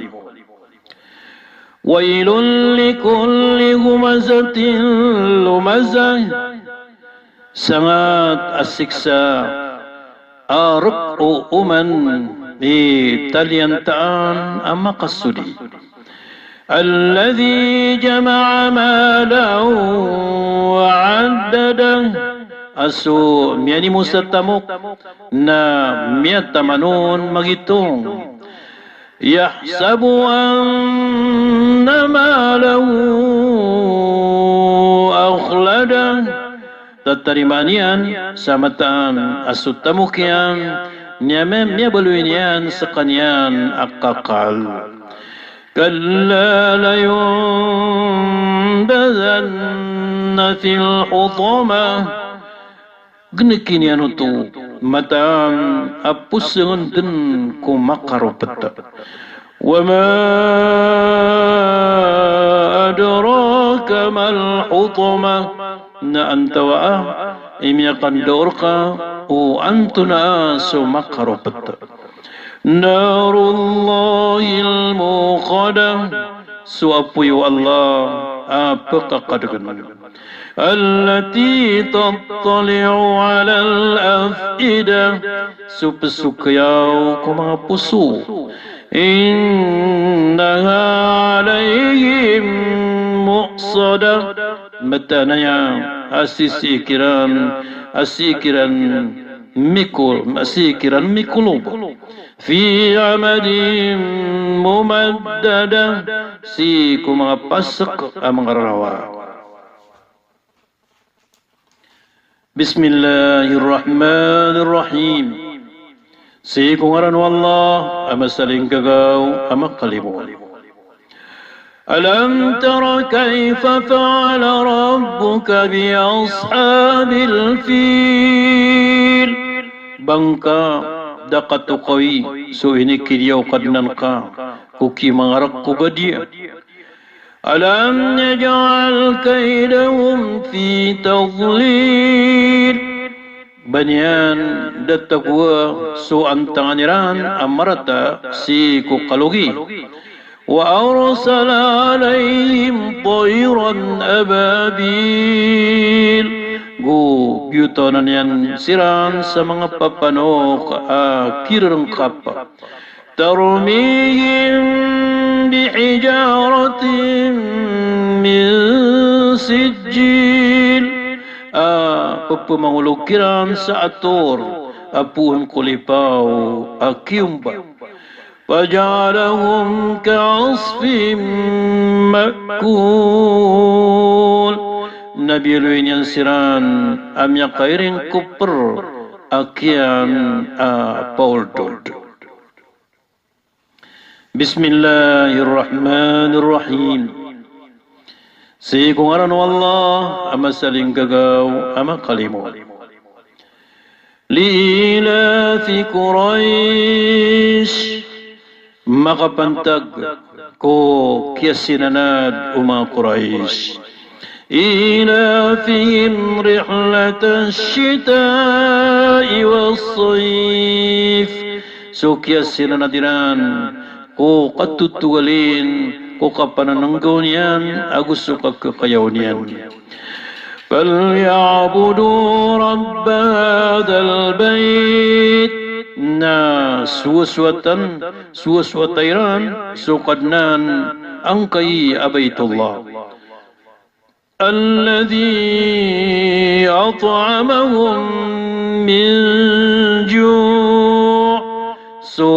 Wailul likulli humazatin lumazah. Sangat a siksa a rk o oman i taliyantaan a makasodi. Alladhi jama'a malan wa 'addadah. A so miyanimo sa tamok na miyataman on magitong. Yahsabu anna malahu akhladah. Tatarimaan iyan sa mataan a so tamok iyan, niyan miyabaloy niyan skaniyan a kakal. Kalla layunbadhanna fil hutamah. Gnki niyan oto, mataan a posngn dn ko makaropt. Wa ma adraka mal hutamah. Na antawaa i miyakandoor ka o antonaa so makaropt? Narullahil muqadah. So apoy o Allah a pkakadgn. Allati tattali'u 'alal af'idah. So pzokayaw ko manga poso. Innaha 'alayhim mu'sadah. Mataan aya a sii kiran, a sii kiran mikol, a sii kiran mikolob. Fi amadin mumaddadah, sii ko manga pasek a manga rarawa. Bismillahir Rahmanir Rahim. Sii ko ngaran o Allah a masalinggagaw a makalimo. Alam tara kayfa fa'ala rabbuka bi ashabil fil. Ba ngka da katokawi so inikidiya o Kadnan ka ko kimangarek ko gadiya. Alam yaj'al kaydahum fi tadlil. Ba niyan da tagowa so antangan iran a marata sii ko kalogi. Wa arsala alayhim tayran ababil. Go biyotawan iyan siran sa manga papanok a kirerengkap. Tarmihim bihijaratin min sijjil. A pepemangolog kiran sa ator a poon ko lipaw a kiyomba. Faja'alahum ka'asfin ma'kul. Na biyaloy niyan siran a miyakairing ko per a kiyan a paoldod. Bismillahir Rahmanir Rahim. Sii ko ngaran o Allah a masalinggagaw a makalimo. Li ilafi Quraysh. Makapantag ko kiyasinanad o manga Quraysh. Ilafihim rihlatash shita'i was sayf. So kiyasinanad iran ko katotogalin ko kapananenggaw niyan ago so kakekayaw niyan. Falya'budu rabb hadhal bayt. Na sowasowatan, sowasowata iran so Kadnan angkai a Baitullah. Alladhi at'amahum min ju'. So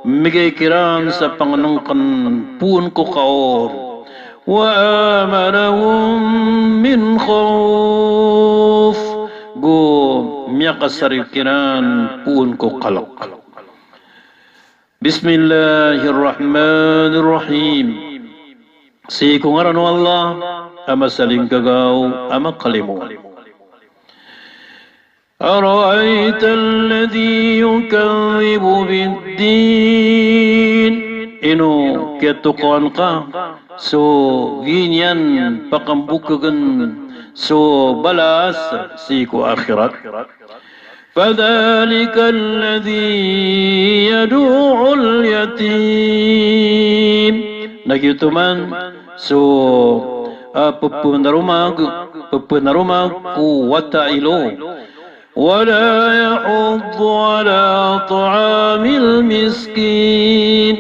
migay kiran sa pangenengken poon ko kaor. Wa amanahum min khawf. Go miyakasaril kiran poon ko kalek. Bismillahir Rahmanir Rahim. Sii ko ngaran o Allah a masalinggagaw a makalimo. Ara'ayta alladhi yukadhdhibu bid-din. Ino kiyatokawan ka so gii niyan pakambokegen so balas sii ko akhirat? Fadhalika alladhi yadu'ul yatim. Na giyoto man so, ah, pepenaromag, pepenaromag ko wata a ilo. Wala yahuddu ala ta'amil miskin.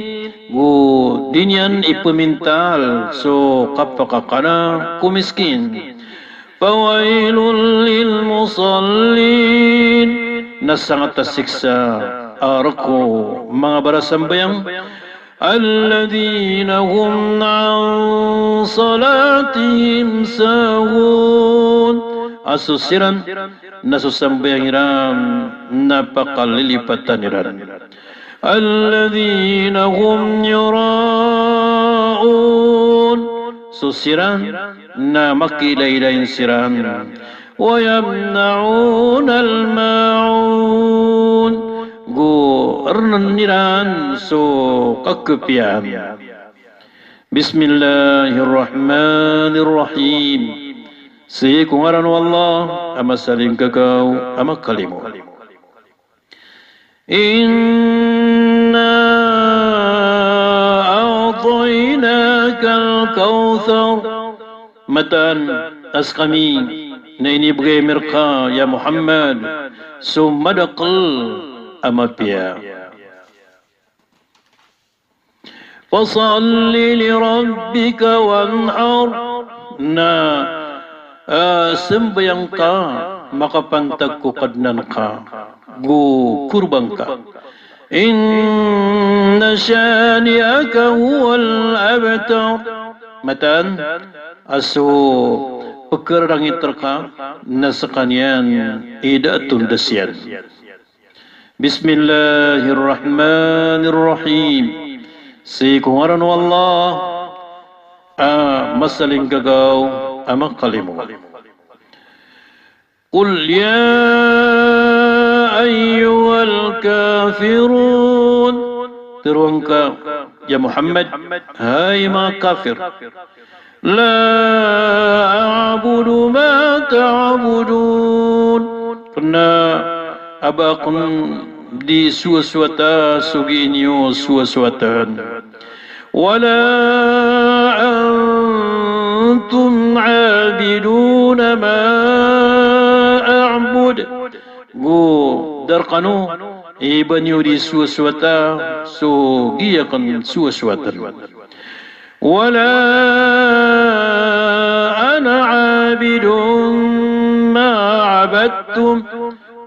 Go di niyan ipemintal so kapakakana ko miskin. Fawailul lil musallin. Na sangat a siksa a rek o manga barasambayang. Alladhina hum an salatihim sahun. A so siran na so sambayang iran na pakalilipatan iran. Alladhina hum yura'un. So siran na makiilailay siran. Wa yamna'unal ma'un. Go renen iran so kakepiyaan. Bismillahir Rahmanir Rahim. Sii ko ngaran o Allah a masalinggagaw a makalimo. Inna a'taynakal kawthar. Mataan a sekami na inibegay ami reka ya Muhammad so madakel a mapiya. Fasalli li rabbika wanhar. Na a sambayang ka, makapantag ko Kadnan ka, go korban ka. Inna shani'aka huwal abtar. Mataan a so pkhararangit rka na skaniyan i da a tondas iyan. Bismillahir Rahmanir Rahim. Sii ko ngaran o Allah a masalinggagaw a makalimo. Qul ya ayyuhal kafirun. Tharoa ngka, ya Muhammad, hay manga kafir. La a'budu ma ta'budun. Kna a ba akn di sowasowata so gii niyo sowasowatan. Wala antum abiduna ma a'bud. Go da rkano i ba niyo di sowasowata so gii akn sowasowatan. Wala ana abidun ma abadtum.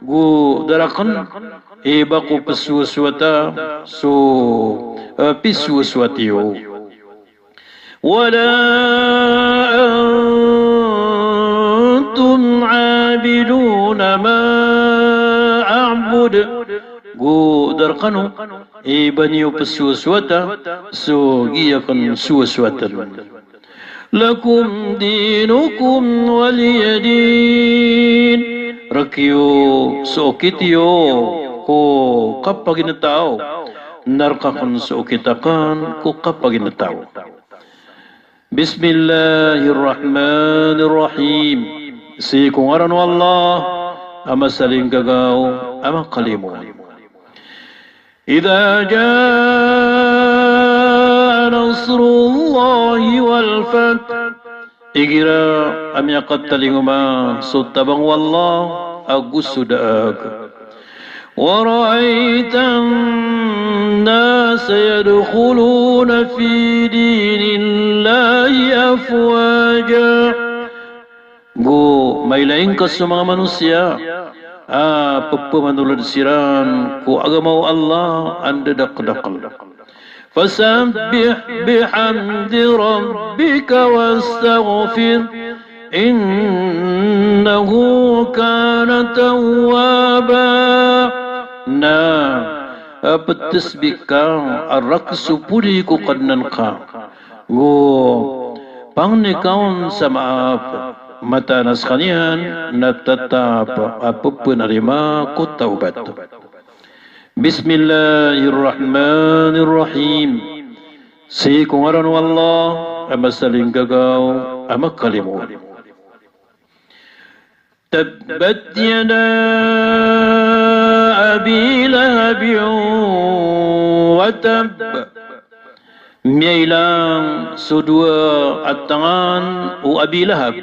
Go da rakn i ba ko psowasowata so, eh, pisowasowat iyo. Wala antum abiduna ma a'bud. Go da rkano i ba niyo psowasowata so gii akn sowasowatan. Lakum dinukum waliya din. Rk iyo so okit iyo ko kapagintaw, na rk akn so okit akn ko kapagintaw. Bismillahir Rahmanir Rahim. Sii ko ngaran o Allah a masalinggagaw a makalimo. Idha jaa nasrullahi wal fath. Igira a miyakatalingoma so tabang o Allah ago so daag. Wa ra'aytan nasa yadkhuluna fi dinillahi afwaja. Go mailay ngka so manga manosiya a pphamanold siran ko agama o Allah a ndadakdakl. Fasabbih bihamdi rabbika wastaghfirh, innahu kana tawwaba. Na, a, pttasbih ka a rk so podi ko Kadnan ka. Go pangni ka on sa maap, mataan a skaniyan na tatap a pphanarima ko tawbat. Bismillahir Rahmanir Rahim. Sii ko ngaran o Allah a masalinggagaw a makalimo. Tabbat yada Abi Lahabin wa tabb. Miyailang so dowa a tangan o Abi Lahab.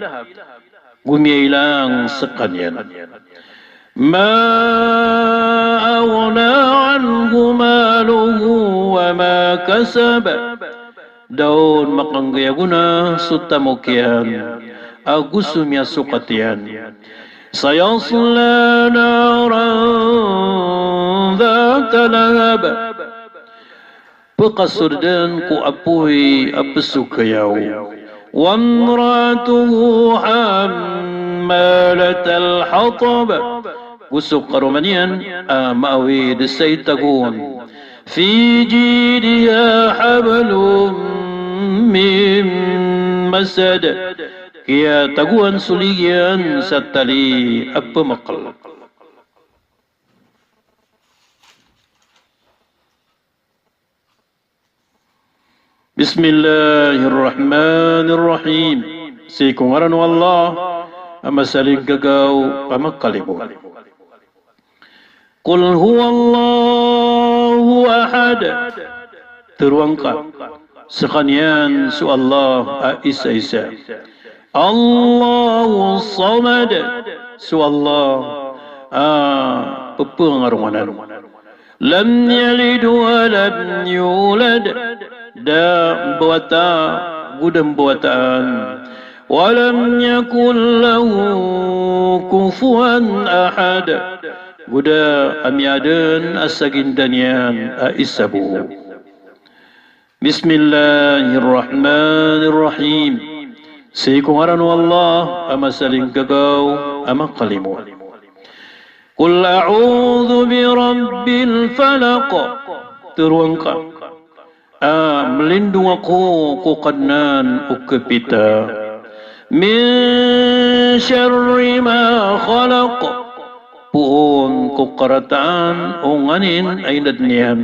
Go miyailang skaniyan. Ma aghna anhu maluhu wa ma kasab. Da on makanggay a gona so tamok iyan ago so miyasokat iyan. Sayasla naran dhata lahab. Pkasold dn ko apoy a pzokayaw. Wamra'atuhu hammalatal hatab. Go so karoma niyan a maawid sa itagon. Fi jidiha hablum min masad. Kiyatagoan so ligi iyan sa tali a pmakl. Bismillahir Rahmanir Rahim. Sii ko ngaran o Allah a masalinggagaw a makalimo. Qul huwallahu ahad. Tharoa ngka, skaniyan so Allah a isa-isa. Allahus samad. So Allah a pphangaronganan. Lam yalid wa lam yulad. Da mbawata, go da mbawataan. Wa lam yakun lahu kufuwan ahad. Go da a miyada dn a saginda niyan a isa bo. Bismillahir Rahmanir Rahim. Sii ko ngaran o Allah a masalinggagaw a makalimo. Qul a'udhu bi rabbil falaq. Tharoa ngka a mlindong ako ko Kadnan o kapita. Min sharri ma khalaq. Poon ko karataan o nganin a inadn iyan.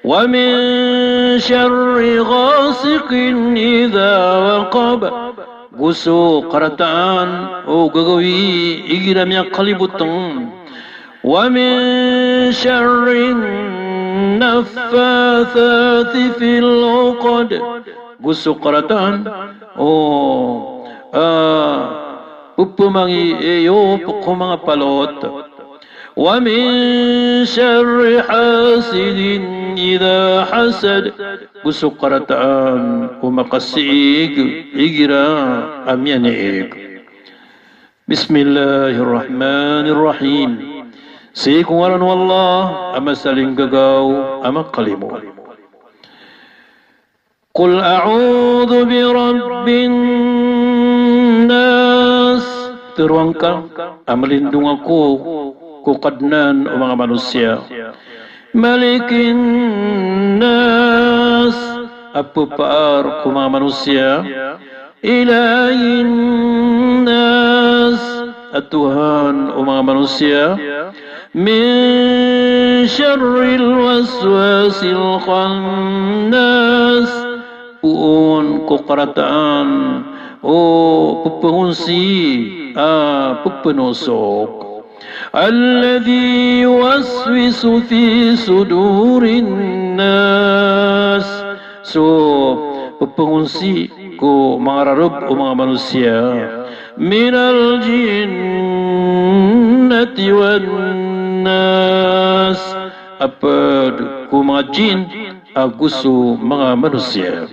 Wa min sharri ghasiqin idha waqab. Go so karataan o gagawii igira miyakalibotng. Wa min sharrin naffathati fil uqad. Go so karataan o, ah, pphmangiiyop ko manga palot. Wa min sharri hasidin idha hasad. Go so karataan o makasiig igira a miyaniig. Bismillahir Rahmanir Rahim. Sii ko ngaran o Allah a masalinggagaw a makalimo. Qul a'udhu bi rabbin nas. Tharoa ngka a mlindong ako ko Kadnan o manga manosiya. Malikin nas, a pphar ko manga manosiya. Ilahin nas, a Tuhan o manga manosiya. Min sharril waswasil khannas. Poon ko karataan o pphangonsi a pphanosok. Alladhi yuwaswisu fi sudurin nas. So pphangonsi ko manga rarb o manga manosiya. Minal jinnati wan nas. A pd ko manga jinn ago so manga manosiya.